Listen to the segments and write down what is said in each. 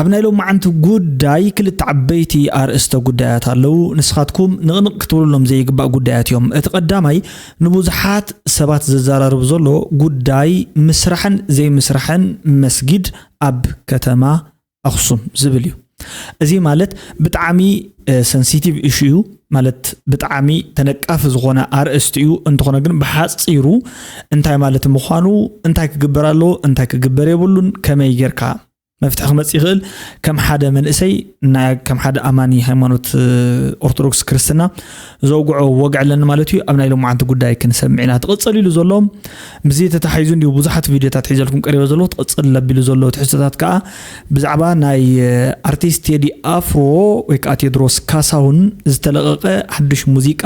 ኣብ ናይ ሎማዓንቲ ጉዳይ ክልተ ዓበይቲ ኣርእስተ ጉዳያት ኣለዉ። ንስኻትኩም ንቕንቕ ክትብሉሎም ዘይግባእ ጉዳያት እዮም። እቲ ቀዳማይ ንብዙሓት ሰባት ዘዘራርብ ዘሎ ጉዳይ ምስራሕን ዘይምስራሕን መስጊድ ኣብ ከተማ ኣኽሱም ዝብል እዩ። እዚ ማለት ብጣዕሚ ሰንሲቲቭ ኢሹ እዩ። ማለት ብጣዕሚ ተነቃፊ ዝኾነ ኣርእስቲ እዩ። እንተኾነ ግን ብሓፂሩ እንታይ ማለት ምዃኑ፣ እንታይ ክግበር ኣለዎ፣ እንታይ ክግበር የብሉን፣ ከመይ ጌርካ መፍትሒ ክመጽእ ይኽእል፣ ከም ሓደ መንእሰይ፣ ናይ ከም ሓደ ኣማኒ ሃይማኖት ኦርቶዶክስ ክርስትና ዘውግዖ ወግዒ ኣለኒ ማለት እዩ። ኣብ ናይ ሎማዓንቲ ጉዳይ ክንሰምዕ ኢና። ትቕጽል ኢሉ ዘሎ ምስዚ ተታሒዙ እንዲሁ ብዙሓት ቪድዮታት ሒዘልኩም ቀሪበ ዘለኹ። ትቕጽል ለቢሉ ዘሎ ትሕዝቶታት ከኣ ብዛዕባ ናይ ኣርቲስት ቴዲ ኣፍሮ ወይ ከኣ ቴድሮስ ካሳሁን ዝተለቐቐ ሓዱሽ ሙዚቃ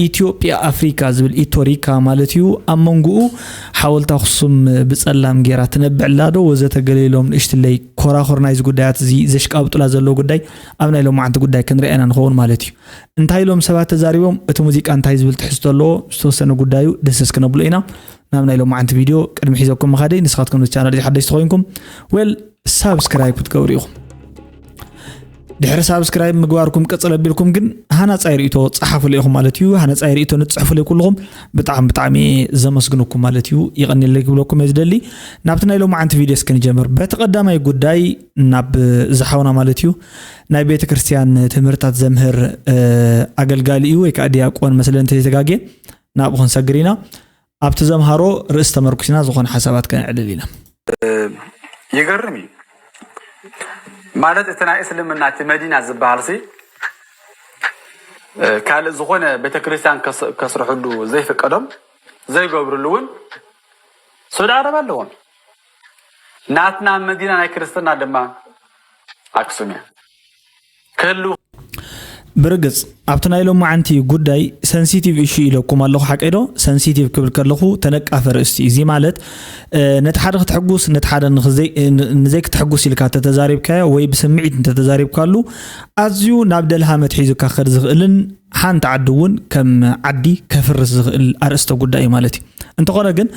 ኢትዮጵያ ኣፍሪካ ዝብል ኢቶሪካ ማለት እዩ። ኣብ መንጎኡ ሓወልቲ ኣኽሱም ብጸላም ጌራ ትነብዕ ኣላ ዶ ወዘተ ገለ ኢሎም ንእሽትለይ ኮራኹር ናይዚ ጉዳያት እዚ ዘሽቃብጡላ ዘለዉ ጉዳይ ኣብ ናይ ሎማዓንቲ ጉዳይ ክንሪኣ ኢና ንኸውን ማለት እዩ። እንታይ ኢሎም ሰባት ተዛሪቦም፣ እቲ ሙዚቃ እንታይ ዝብል ትሕዝቶ ኣለዎ፣ ዝተወሰነ ጉዳዩ ደስስ ክነብሎ ኢና። ናብ ናይ ሎማዓንቲ ቪድዮ ቅድሚ ሒዘኩም ምኻደይ ንስኻትኩም ነዚ ቻናል እዚ ሓደሽቲ ኮይንኩም ዌል ሳብስክራይብ ክትገብሩ ኢኹም። ድሕሪ ሳብስክራይብ ምግባርኩም ቅጽል ኣቢልኩም ግን ሃናጻይ ርእቶ ጸሓፉለይ ኢኹም ማለት እዩ። ሃናጻይ ርእቶ ንጽሕፉለይ ኩልኹም ብጣዕሚ ብጣዕሚ ዘመስግነኩም ማለት እዩ። ይቐንየለይ ክብለኩም እየ ዝደሊ። ናብቲ ናይ ሎማዓንቲ ቪድዮ እስኪ ንጀምር። በቲ ቀዳማይ ጉዳይ ናብ ዝሓውና ማለት እዩ ናይ ቤተ ክርስቲያን ትምህርትታት ዘምህር ኣገልጋሊ እዩ ወይ ከዓ ዲያቆን መስለ እንተይተጋጌ ናብኡ ክንሰግር ኢና። ኣብቲ ዘምሃሮ ርእስ ተመርኩስና ዝኾነ ሓሳባት ከነዕልል ኢና። ይገርም እዩ ማለት እቲ ናይ እስልምና እቲ መዲና ዝበሃል ሲ ካልእ ዝኾነ ቤተክርስትያን ከስርሕሉ ዘይፍቀዶም ዘይገብርሉ እውን ሳውዲ ዓረብ ኣለዎም። ናትና መዲና ናይ ክርስትና ድማ ኣክሱም እያ ክህሉ ብርግጽ ኣብቲ ናይ ሎማዓንቲ ጉዳይ ሰንሲቲቭ ኢሹ ኢለኩም ኣለኹ ሓቀይ ዶ? ሰንሲቲቭ ክብል ከለኹ ተነቃፈ ርእስቲ እዩ። እዚ ማለት ነቲ ሓደ ክተሕጉስ ነቲ ሓደ ንዘይክተሕጉስ ኢልካ እንተተዛሪብካዮ ወይ ብስምዒት እንተተዛሪብካሉ ኣዝዩ ናብ ደልሃመት ሒዙካ ክኸድ ዝኽእልን ሓንቲ ዓዲ እውን ከም ዓዲ ከፍርስ ዝኽእል ኣርእስተ ጉዳይ እዩ ማለት እዩ። እንተኾነ ግን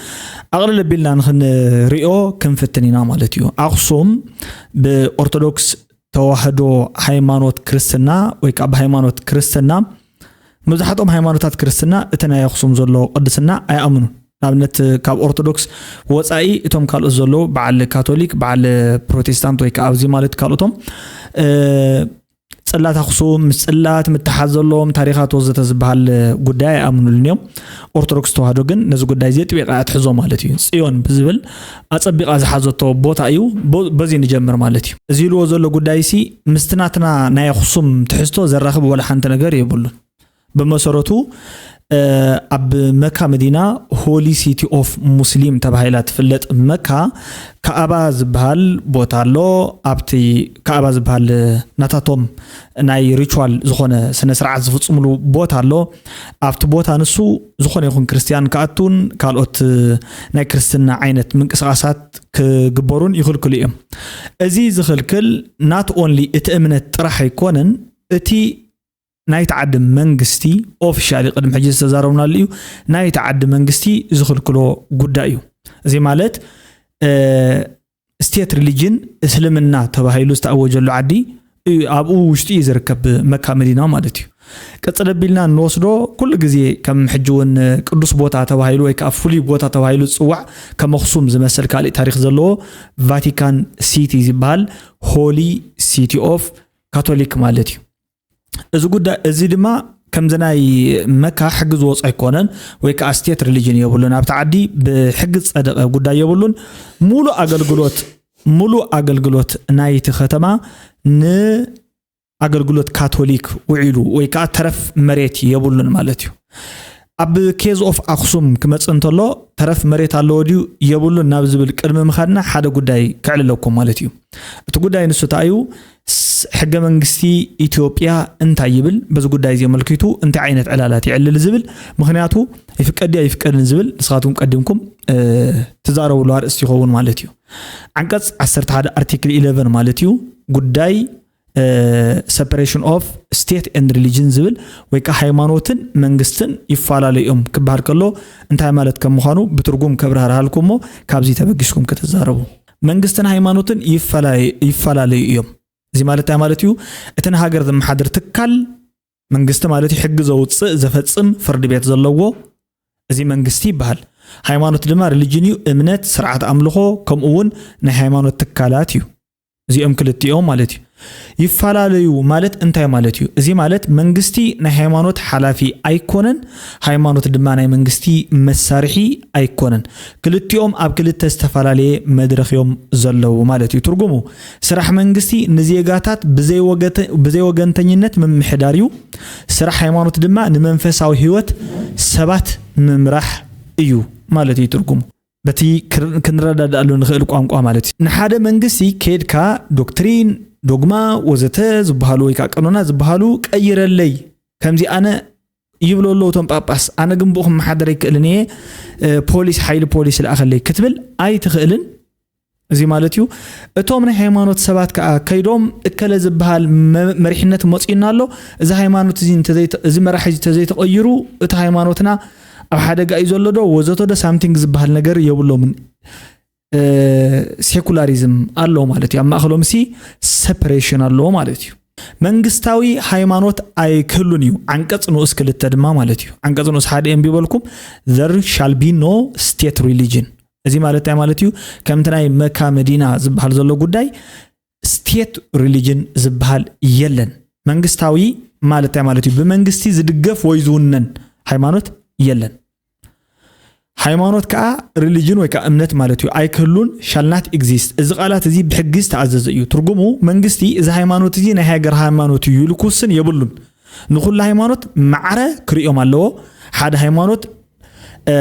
ኣቕልል ኣቢልና ንኽንሪኦ ክንፍትን ኢና ማለት እዩ። ኣኽሱም ብኦርቶዶክስ ተዋህዶ ሃይማኖት ክርስትና ወይ ከዓ ብሃይማኖት ክርስትና መብዛሕትኦም ሃይማኖታት ክርስትና እቲ ናይ ኣኽሱም ዘሎ ቅድስና ኣይኣምኑን። ንኣብነት ካብ ኦርቶዶክስ ወፃኢ እቶም ካልኦት ዘለዉ በዓል ካቶሊክ በዓል ፕሮቴስታንት ወይ ከዓ ኣብዚ ማለት ካልኦቶም ጽላት ኣኽሱም ምስ ጽላት ምትሓዝ ዘለዎም ታሪኻት ወዘተ ዝበሃል ጉዳይ ኣይኣምኑሉን እዮም። ኦርቶዶክስ ተዋህዶ ግን ነዚ ጉዳይ እዚ ኣጥቢቓ እያ ትሕዞ ማለት እዩ። ጽዮን ብዝብል ኣጸቢቓ ዝሓዘቶ ቦታ እዩ። በዚ ንጀምር ማለት እዩ። እዚ ኢልዎ ዘሎ ጉዳይ ሲ ምስቲ ናትና ናይ ኣኽሱም ትሕዝቶ ዘራኽብ ወላ ሓንቲ ነገር የብሉን። ብመሰረቱ ኣብ መካ መዲና ሆሊ ሲቲ ኦፍ ሙስሊም ተባሂላ ትፍለጥ መካ ካኣባ ዝበሃል ቦታ ኣሎ። ኣብቲ ካኣባ ዝበሃል ናታቶም ናይ ሪቹዋል ዝኾነ ስነ ስርዓት ዝፍፅምሉ ቦታ ኣሎ። ኣብቲ ቦታ ንሱ ዝኾነ ይኹን ክርስትያን ክኣቱን ካልኦት ናይ ክርስትና ዓይነት ምንቅስቃሳት ክግበሩን ይኽልክሉ እዮም። እዚ ዝኽልክል not only እቲ እምነት ጥራሕ ኣይኮነን፣ እቲ ናይቲ ዓዲ መንግስቲ ኦፊሻሊ ቅድሚ ሕጂ ዝተዛረብናሉ እዩ። ናይቲ ዓዲ መንግስቲ ዝኽልክሎ ጉዳይ እዩ። እዚ ማለት ስቴት ሪሊጅን እስልምና ተባሂሉ ዝተኣወጀሉ ዓዲ ኣብኡ ውሽጢ እዩ ዝርከብ መካ መዲና ማለት እዩ። ቅፅል ኣቢልና እንወስዶ ኩሉ ግዜ ከም ሕጂ እውን ቅዱስ ቦታ ተባሂሉ ወይ ከዓ ፍሉይ ቦታ ተባሂሉ ዝፅዋዕ ከም ኣኽሱም ዝመስል ካሊእ ታሪክ ዘለዎ ቫቲካን ሲቲ ዝበሃል ሆሊ ሲቲ ኦፍ ካቶሊክ ማለት እዩ። እዚ ጉዳይ እዚ ድማ ከምዚ ናይ መካ ሕጊ ዝወፆ ኣይኮነን ወይ ከዓ ስቴት ሪሊጅን የብሉን። ኣብቲ ዓዲ ብሕጊ ዝፀደቐ ጉዳይ የብሉን። ሙሉእ ኣገልግሎት ሙሉእ ኣገልግሎት ናይቲ ከተማ ንኣገልግሎት ካቶሊክ ውዒሉ ወይ ከዓ ተረፍ መሬት የብሉን ማለት እዩ። ኣብ ኬዝ ኦፍ ኣክሱም ክመፅእ እንተሎ ተረፍ መሬት ኣለዎ ድዩ የብሉን ናብ ዝብል ቅድሚ ምኻድና ሓደ ጉዳይ ከዕልለኩም ማለት እዩ። እቲ ጉዳይ ንሱ እንታይ እዩ? ሕገ መንግስቲ ኢትዮጵያ እንታይ ይብል? በዚ ጉዳይ እዚ ኣመልኪቱ እንታይ ዓይነት ዕላላት የዕልል ዝብል፣ ምክንያቱ ይፍቀድ ድዩ ኣይፍቀድን ዝብል ንስኻትኩም ቀዲምኩም ትዛረብሉ ኣርእስቲ ይኸውን ማለት እዩ። ዓንቀፅ ዓሰርተ ሓደ ኣርቲክል ኢለቨን ማለት እዩ ጉዳይ ሰፐሬሽን ኦፍ ስቴት ኤንድ ሪሊጅን ዝብል ወይ ከዓ ሃይማኖትን መንግስትን ይፈላለዩ እዮም ክበሃል ከሎ እንታይ ማለት ከም ምዃኑ ብትርጉም ከብራህርሃልኩም እሞ ካብዚ ተበጊስኩም ክትዛረቡ። መንግስትን ሃይማኖትን ይፈላለዩ እዮም። እዚ ማለት እንታይ ማለት እዩ? እቲ ንሃገር ዘመሓድር ትካል መንግስቲ ማለት እዩ፣ ሕጊ ዘውፅእ ዘፈፅም ፍርዲ ቤት ዘለዎ፣ እዚ መንግስቲ ይበሃል። ሃይማኖት ድማ ሪሊጅን እዩ፣ እምነት፣ ስርዓት ኣምልኾ፣ ከምኡ እውን ናይ ሃይማኖት ትካላት እዩ። እዚኦም ክልቲኦም ማለት እዩ። ይፈላለዩ ማለት እንታይ ማለት እዩ? እዚ ማለት መንግስቲ ናይ ሃይማኖት ሓላፊ ኣይኮነን፣ ሃይማኖት ድማ ናይ መንግስቲ መሳርሒ ኣይኮነን። ክልቲኦም ኣብ ክልተ ዝተፈላለየ መድረኽ እዮም ዘለዉ ማለት እዩ። ትርጉሙ፣ ስራሕ መንግስቲ ንዜጋታት ብዘይወገተ- ብዘይወገንተኝነት ምምሕዳር እዩ። ስራሕ ሃይማኖት ድማ ንመንፈሳዊ ህይወት ሰባት ምምራሕ እዩ ማለት እዩ ትርጉሙ። በቲ ክር- ክንረዳድኣሉ ንኽእል ቋንቋ ማለት እዩ። ንሓደ መንግስቲ ከይድካ ዶክትሪን፣ ዶግማ፣ ወዘተ ዝበሃሉ ወይ ከዓ ቀኖና ዝበሃሉ ቀይረለይ፣ ከምዚ ኣነ ይብሉ ኣለዉ እቶም ጳጳስ፣ ኣነ ግን ብኡ ክመሓደር ኣይክእልን እየ፣ እ፣ ፖሊስ፣ ሓይሊ ፖሊስ ልኣኸለይ ክትብል ኣይትኽእልን። እዚ ማለት እዩ፣ እቶም ናይ ሃይማኖት ሰባት ከዓ ከይዶም እከለ ዝበሃል መ- መሪሕነት መፂኡና ኣሎ፣ እዚ ሃይማኖት እዚ እንተዘይተ- እዚ መራሒ እዚ እንተዘይተቐይሩ እቲ ሃይማኖትና ኣብ ሓደጋ እዩ ዘሎ ዶ ወዘተ ዶ ሳምቲንግ ዝበሃል ነገር የብሎምን። እ፣ ሴኩላሪዝም ኣሎ ማለት እዩ። ኣብ ማእኸሎም ሲ ሰፐሬሽን ኣለዎ ማለት እዩ። መንግስታዊ ሃይማኖት ኣይክህሉን እዩ። ዓንቀፅ ንኡስ ክልተ ድማ ማለት እዩ። ዓንቀፅ ንኡስ ሓደ እዮም ቢበልኩም፣ there shall be no state religion። እዚ ማለት እንታይ ማለት እዩ? ከምቲ ናይ መካ መዲና ዝበሃል ዘሎ ጉዳይ ስቴት ሪሊጅን ዝበሃል የለን። መንግስታዊ ማለት እንታይ ማለት እዩ? ብመንግስቲ ዝድገፍ ወይ ዝውነን ሃይማኖት የለን። ሃይማኖት ከዓ ሪሊጅን ወይ ከዓ እምነት ማለት እዩ። ኣይክህሉን፣ shall not exist። እዚ ቃላት እዚ ብሕጊ ዝተኣዘዘ እዩ። ትርጉሙ፣ መንግስቲ እዚ ሃይማኖት እዚ ናይ ሃገር ሃይማኖት እዩ ኢሉ ክውስን የብሉን። ንኹሉ ሃይማኖት ማዕረ ክርእዮም ኣለዎ። ሓደ ሃይማኖት እ፣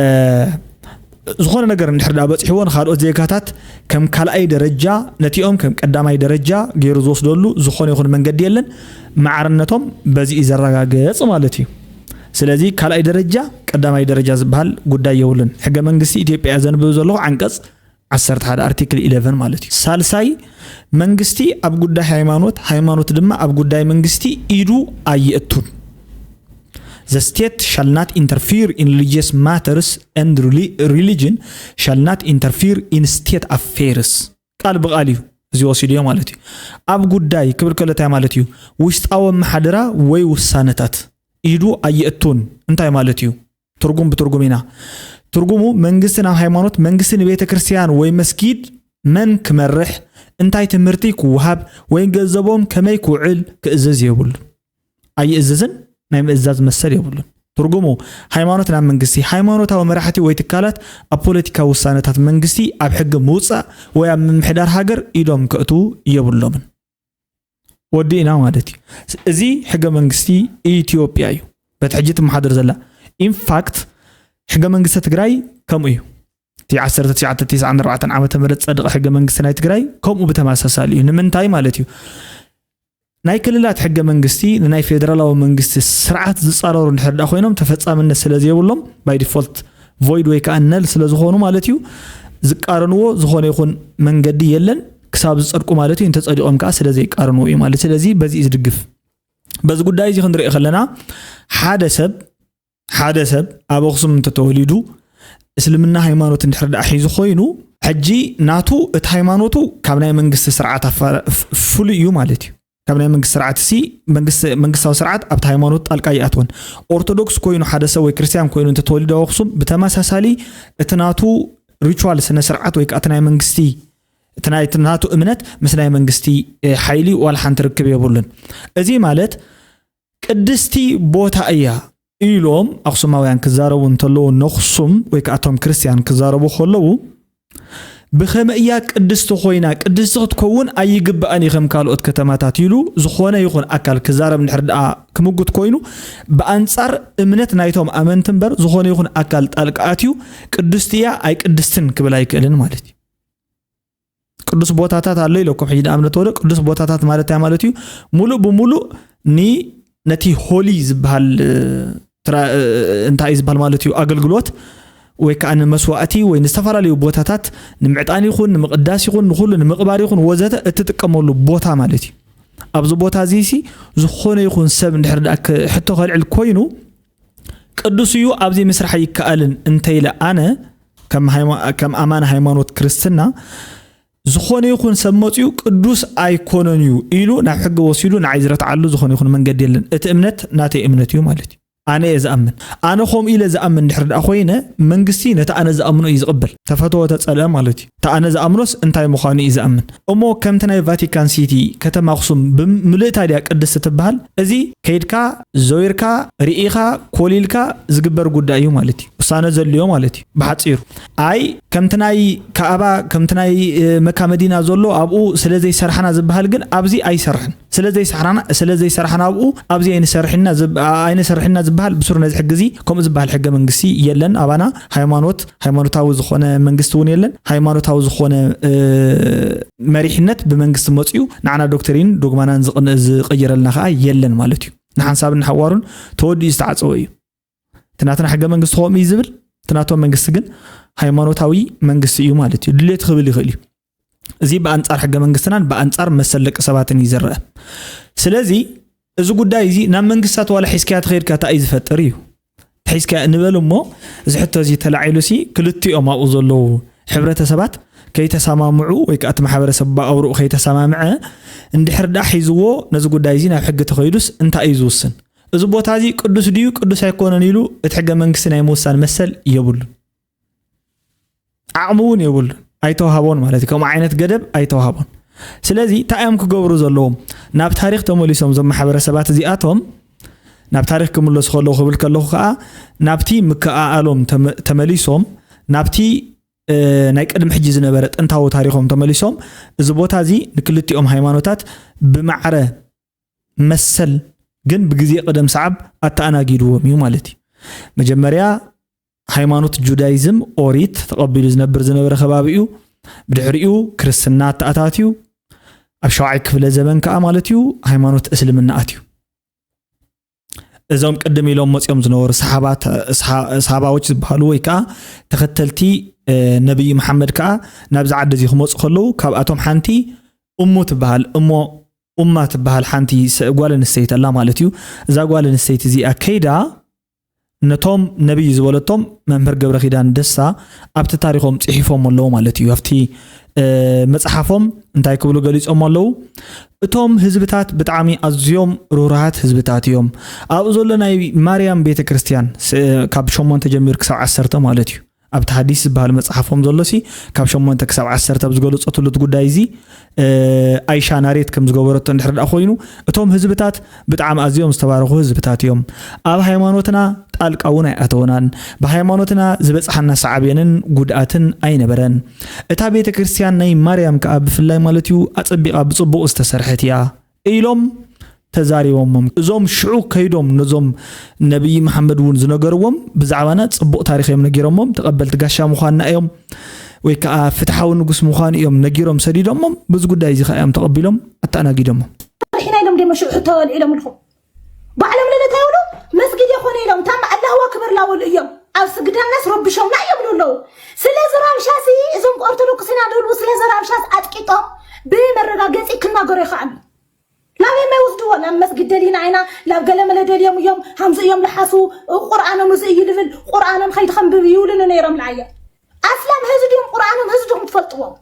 ዝኾነ ነገር እንድሕር ደኣ በፂሕዎ ንኻልኦት ዜጋታት ከም ካልኣይ ደረጃ፣ ነቲኦም ከም ቀዳማይ ደረጃ ገይሩ ዝወስደሉ ዝኾነ ይኹን መንገዲ የለን። ማዕርነቶም በዚ እዩ ዘረጋገፅ ማለት እዩ። ስለዚ ካልኣይ ደረጃ፣ ቀዳማይ ደረጃ ዝበሃል ጉዳይ የብሉን። ሕገ መንግስቲ ኢትዮጵያ ዘንብብ ዘለኹ ዓንቀፅ ዓሰርተ ሓደ ኣርቲክል ኢለቨን ማለት እዩ። ሳልሳይ፣ መንግስቲ ኣብ ጉዳይ ሃይማኖት፣ ሃይማኖት ድማ ኣብ ጉዳይ መንግስቲ ኢዱ ኣይእቱን። The state shall not interfere in religious matters and reli- religion shall not interfere in state affairs። ቃል ብቃል እዩ እዚ ወሲድዮ ማለት እዩ። ኣብ ጉዳይ ክብል ከሎ እንታይ ማለት እዩ? ውሽጣዊ ኣመሓድራ ወይ ውሳነታት ኢዱ ኣይእቱን እንታይ ማለት እዩ? ትርጉም ብትርጉም ኢና። ትርጉሙ መንግስቲ ናብ ሃይማኖት፣ መንግስቲ ንቤተ ክርስቲያን ወይ መስጊድ መን ክመርሕ፣ እንታይ ትምህርቲ ክወሃብ ወይ ገንዘቦም ከመይ ክውዕል ክእዝዝ የብሉን። ኣይእዝዝን፣ ናይ ምእዛዝ መሰል የብሉን። ትርጉሙ ሃይማኖት ናብ መንግስቲ፣ ሃይማኖታዊ መራሕቲ ወይ ትካላት ኣብ ፖለቲካዊ ውሳነታት መንግስቲ ኣብ ሕጊ ምውፃእ ወይ ኣብ ምምሕዳር ሃገር ኢዶም ከእትዉ የብሎምን። ወዲእና ማለት እዩ። እዚ ሕገ መንግስቲ ኢትዮጵያ እዩ በቲ ሕጂ ትመሓደር ዘላ። ኢንፋክት ሕገ መንግስቲ ትግራይ ከምኡ እዩ። እቲ ዓሰርተ ትሽዓተ ተስዓን ኣርባዕተን ዓመተ ምህረት ጸድቐ ሕገ መንግስቲ ናይ ትግራይ ከምኡ ብተመሳሳሊ እዩ። ንምንታይ ማለት እዩ? ናይ ክልላት ሕገ መንግስቲ ንናይ ፌደራላዊ መንግስቲ ስርዓት ዝጻረሩ እንድሕር ደኣ ኮይኖም ተፈጻምነት ስለ ዘይብሎም ባይ ዲፎልት ቮይድ ወይ ከዓ ነል ስለ ዝኾኑ ማለት እዩ ዝቃረንዎ ዝኾነ ይኹን መንገዲ የለን ክሳብ ዝጸድቁ ማለት እዩ። እንተጸዲቖም ከዓ ስለ ዘይቃረንዎ እዩ ማለት። ስለዚ በዚ እዩ ዝድግፍ። በዚ ጉዳይ እዚ ክንሪኦ ከለና ሓደ ሰብ ሓደ ሰብ ኣብ ኣኽሱም እንተተወሊዱ እስልምና ሃይማኖት እንድሕር ደኣ ሒዙ ኮይኑ ሕጂ ናቱ እቲ ሃይማኖቱ ካብ ናይ መንግስቲ ስርዓት ኣፋ- ፍ- ፍሉይ እዩ ማለት እዩ። ካብ ናይ መንግስቲ ስርዓት ሲ መንግስቲ መንግስታዊ ስርዓት ኣብቲ ሃይማኖት ጣልቃ ይኣትወን። ኦርቶዶክስ ኮይኑ ሓደ ሰብ ወይ ክርስቲያን ኮይኑ እንተተወሊዱ ኣብ ኣኽሱም ብተመሳሳሊ እቲ ናቱ ሪቹዋል ስነ ስርዓት ወይ ከዓ እቲ ናይ መንግስቲ እቲ ናይ እቲ ናቱ እምነት ምስ ናይ መንግስቲ እ፣ ሓይሊ ዋላ ሓንቲ ርክብ የብሉን። እዚ ማለት ቅድስቲ ቦታ እያ ኢሎም ኣኽሱማውያን ክዛረቡ እንተለዉ ነኽሱም ወይ ከዓ እቶም ክርስቲያን ክዛረቡ ከለዉ ብኸመይ እያ ቅድስቲ ኮይና? ቅድስቲ ክትከውን ኣይግባእን እዩ ከም ካልኦት ከተማታት ኢሉ ዝኾነ ይኹን ኣካል ክዛረብ እንድሕር ደኣ ክምጉት ኮይኑ ብኣንጻር እምነት ናይቶም ኣመንቲ እምበር ዝኾነ ይኹን ኣካል ጣልቃ ኣትዩ ቅድስቲ እያ ኣይቅድስትን ክብል ኣይክእልን ማለት እዩ። ቅዱስ ቦታታት ኣሎ ኢለኩም ሕጂ ንኣብነት ወደ ቅዱስ ቦታታት ማለት እንታይ ማለት እዩ? ሙሉእ ብሙሉእ ኒ ነቲ ሆሊ ዝበሃል እ፣ ትራ- እ፣ እንታይ እዩ ዝበሃል ማለት እዩ ኣገልግሎት ወይ ከዓ ንመስዋእቲ ወይ ንዝተፈላለዩ ቦታታት ንምዕጣን ይኹን ንምቕዳስ ይኹን ንኹሉ ንምቕባር ይኹን ወዘተ እትጥቀመሉ ቦታ ማለት እዩ። ኣብዚ ቦታ እዚ ሲ ዝኾነ ይኹን ሰብ እንድሕር ደኣ ክ- ሕቶ ከልዕል ኮይኑ ቅዱስ እዩ ኣብዚ ምስራሕ ይከኣልን እንተኢለ ኣነ ከም ሃይማ- ከም ኣማኒ ሃይማኖት ክርስትና ዝኾነ ይኹን ሰብ መፅኡ ቅዱስ ኣይኮነን እዩ ኢሉ ናብ ሕጊ ወሲዱ ንዓይ ዝረትዓሉ ዝኾነ ይኹን መንገዲ የለን። እቲ እምነት ናተይ እምነት እዩ ማለት እዩ። ኣነ እየ ዝኣምን። ኣነ ከምኡ ኢለ ዝኣምን ድሕር ደኣ ኮይነ መንግስቲ ነቲ ኣነ ዝኣምኖ እዩ ዝቕበል። ተፈተወ ተፀልአ ማለት እዩ። እቲ ኣነ ዝኣምኖስ እንታይ ምዃኑ እዩ ዝኣምን። እሞ ከምቲ ናይ ቫቲካን ሲቲ ከተማ ኣኽሱም ብምልእታ ድያ ቅድስቲ ትበሃል? እዚ ከይድካ ዞይርካ ርኢኻ ኮሊልካ ዝግበር ጉዳይ እዩ ማለት እዩ። ውሳነ ዘልዮ ማለት እዩ ብሓፂሩ። ኣይ ከምቲ ናይ ካኣባ ከምቲ ናይ መካ መዲና ዘሎ ኣብኡ ስለ ዘይሰርሓና ዝበሃል ግን ኣብዚ ኣይሰርሕን። ስለ ዘይሰርሕና ኣብኡ ኣብዚ ኣይንሰርሕና ዝበሃል ብሱር ነዚ ሕጊ እዚ ከምኡ ዝበሃል ሕገ መንግስቲ የለን። ኣባና ሃይማኖት ሃይማኖታዊ ዝኾነ መንግስቲ እውን የለን። ሃይማኖታዊ ዝኾነ መሪሕነት ብመንግስቲ መፅኡ ንዓና ዶክትሪን ዶግማናን ዝቕየረልና ከዓ የለን ማለት እዩ። ንሓንሳብን ንሓዋሩን ተወዲኡ ዝተዓፀወ እዩ። እቲ ናትና ሕገ መንግስቲ ከምኡ እዩ ዝብል። እቲ ናቶም መንግስቲ ግን ሃይማኖታዊ መንግስቲ እዩ ማለት እዩ። ድሌቱ ክብል ይኽእል እዩ። እዚ ብኣንፃር ሕገ መንግስትናን ብኣንፃር መሰል ደቂ ሰባትን እዩ ዝረአ። ስለዚ እዚ ጉዳይ እዚ ናብ መንግስታት ዋላ ሒዝካያ ተኸይድካ እንታይ እዩ ዝፈጥር እዩ ሒዝካያ እንበል እሞ፣ እዚ ሕቶ እዚ ተላዒሉ ሲ ክልቲኦም ኣብኡ ዘለዉ ሕብረተሰባት ከይተሰማምዑ ወይ ከዓ እቲ ማሕበረሰብ ብኣውርኡ ከይተሰማምዐ እንድሕር ደኣ ሒዝዎ ነዚ ጉዳይ እዚ ናብ ሕጊ ተኸይዱስ እንታይ እዩ ዝውስን? እዚ ቦታ እዚ ቅዱስ ድዩ ቅዱስ ኣይኮነን ኢሉ እቲ ሕገ መንግስቲ ናይ ምውሳን መሰል የብሉን። ዓቕሚ እውን የብሉን። ኣይተዋሃቦን ማለት እዩ። ከምኡ ዓይነት ገደብ ኣይተዋሃቦን። ስለዚ እንታይ እዮም ክገብሩ ዘለዎም? ናብ ታሪክ ተመሊሶም እዞም ማሕበረሰባት እዚኣቶም ናብ ታሪክ ክምለሱ ከለዉ ክብል ከለኹ ከዓ ናብቲ ምክኣኣሎም ተመ- ተመሊሶም ናብቲ ናይ ቅድሚ ሕጂ ዝነበረ ጥንታዊ ታሪኮም ተመሊሶም እዚ ቦታ እዚ ንክልቲኦም ሃይማኖታት ብማዕረ መሰል ግን ብግዜ ቅደም ሰዓብ ኣተኣናጊድዎም እዩ ማለት እዩ። መጀመርያ ሃይማኖት ጁዳይዝም ኦሪት ተቐቢሉ ዝነብር ዝነበረ ከባቢ እዩ። ብድሕሪኡ ክርስትና ኣተኣታትዩ ኣብ ሸውዓይ ክፍለ ዘበን ከዓ ማለት እዩ ሃይማኖት እስልምና ኣትዩ። እዞም ቅድም ኢሎም መፅኦም ዝነበሩ ሰሃባዎች ዝበሃሉ ወይ ከዓ ተኸተልቲ ነብይ መሓመድ ከዓ ናብዚ ዓዲ እዚ ክመፁ ከለዉ ካብኣቶም ሓንቲ እሙ ትበሃል እሞ ኡማ ትበሃል ሓንቲ ጓል ኣንስተይቲ ኣላ ማለት እዩ። እዛ ጓል ኣንስተይቲ እዚኣ ከይዳ ነቶም ነብይ ዝበለቶም መምህር ገብረ ኪዳን ደስታ ኣብቲ ታሪኾም ፅሒፎም ኣለዉ ማለት እዩ። ኣብቲ መፅሓፎም እንታይ ክብሉ ገሊፆም ኣለዉ? እቶም ህዝብታት ብጣዕሚ ኣዝዮም ርህሩሃት ህዝብታት እዮም። ኣብኡ ዘሎ ናይ ማርያም ቤተ ክርስቲያን ካብ ሸሞንተ ጀሚሩ ክሳብ ዓሰርተ ማለት እዩ። ኣብቲ ሓዲስ ዝበሃል መፅሓፎም ዘሎ ሲ ካብ ሸሞንተ ክሳብ ዓሰርተ ኣብ ዝገለፀትሉ እቲ ጉዳይ እዚ ኣይሻ ናሬት ከም ዝገበረቶ እንድሕር ደኣ ኮይኑ እቶም ህዝብታት ብጣዕሚ ኣዝዮም ዝተባረኹ ህዝብታት እዮም። ኣብ ሃይማኖትና ጣልቃ እውን ኣይኣተወናን። ብሃይማኖትና ዝበፅሓና ሳዕቤንን ጉድኣትን ኣይነበረን። እታ ቤተ ክርስቲያን ናይ ማርያም ከዓ ብፍላይ ማለት እዩ ኣፀቢቓ ብፅቡቕ ዝተሰርሐት እያ። ኢሎም ተዛሪቦሞም። እዞም ሽዑ ከይዶም ነዞም ነብይ መሓመድ እውን ዝነገርዎም ብዛዕባና ፅቡቕ ታሪኽ እዮም ነጊሮሞም። ተቐበልቲ ጋሻ ምዃንና እዮም ወይ ከዓ ፍትሓዊ ንጉስ ምዃኑ እዮም ነጊሮም ሰዲዶሞም። በዚ ጉዳይ እዚ ከዓ እዮም ተቐቢሎም ኣተኣናጊዶሞም። ርሒና ኢሎም ደሞ ሽዑ ሕቶ ወልዒሎም ኣለኹም። ባዕሎም ለለታ ይብሉ መስጊድ የኾነ ኢሎም ታማ ኣላሁ ኣክበር ላበሉ እዮም ኣብ ስግዳናስ ረብሾምና እዮም ኣለዉ። ስለዚ ራብሻሲ እዞም ኦርቶዶክስና ደልቡ ስለዚ ራብሻስ ኣጥቂጦም ብመረጋገፂ ክናገሩ ይኽኣሉ። ላበይ ማይ ወስድዎ ናብ መስጊድ ደሊና ኢና ላብ ገለመለ ደልዮም እዮም ሃምዚ እዮም ልሓሱ። ቁርኣኖም እዚ እዩ ልብል ቁርኣኖም ከይትኸንብብ ይውልኑ ነይሮም ልዓየ ኣስላም ህዚ ድዮም ቁርኣኖም ህዚ ድኹም ትፈልጥዎም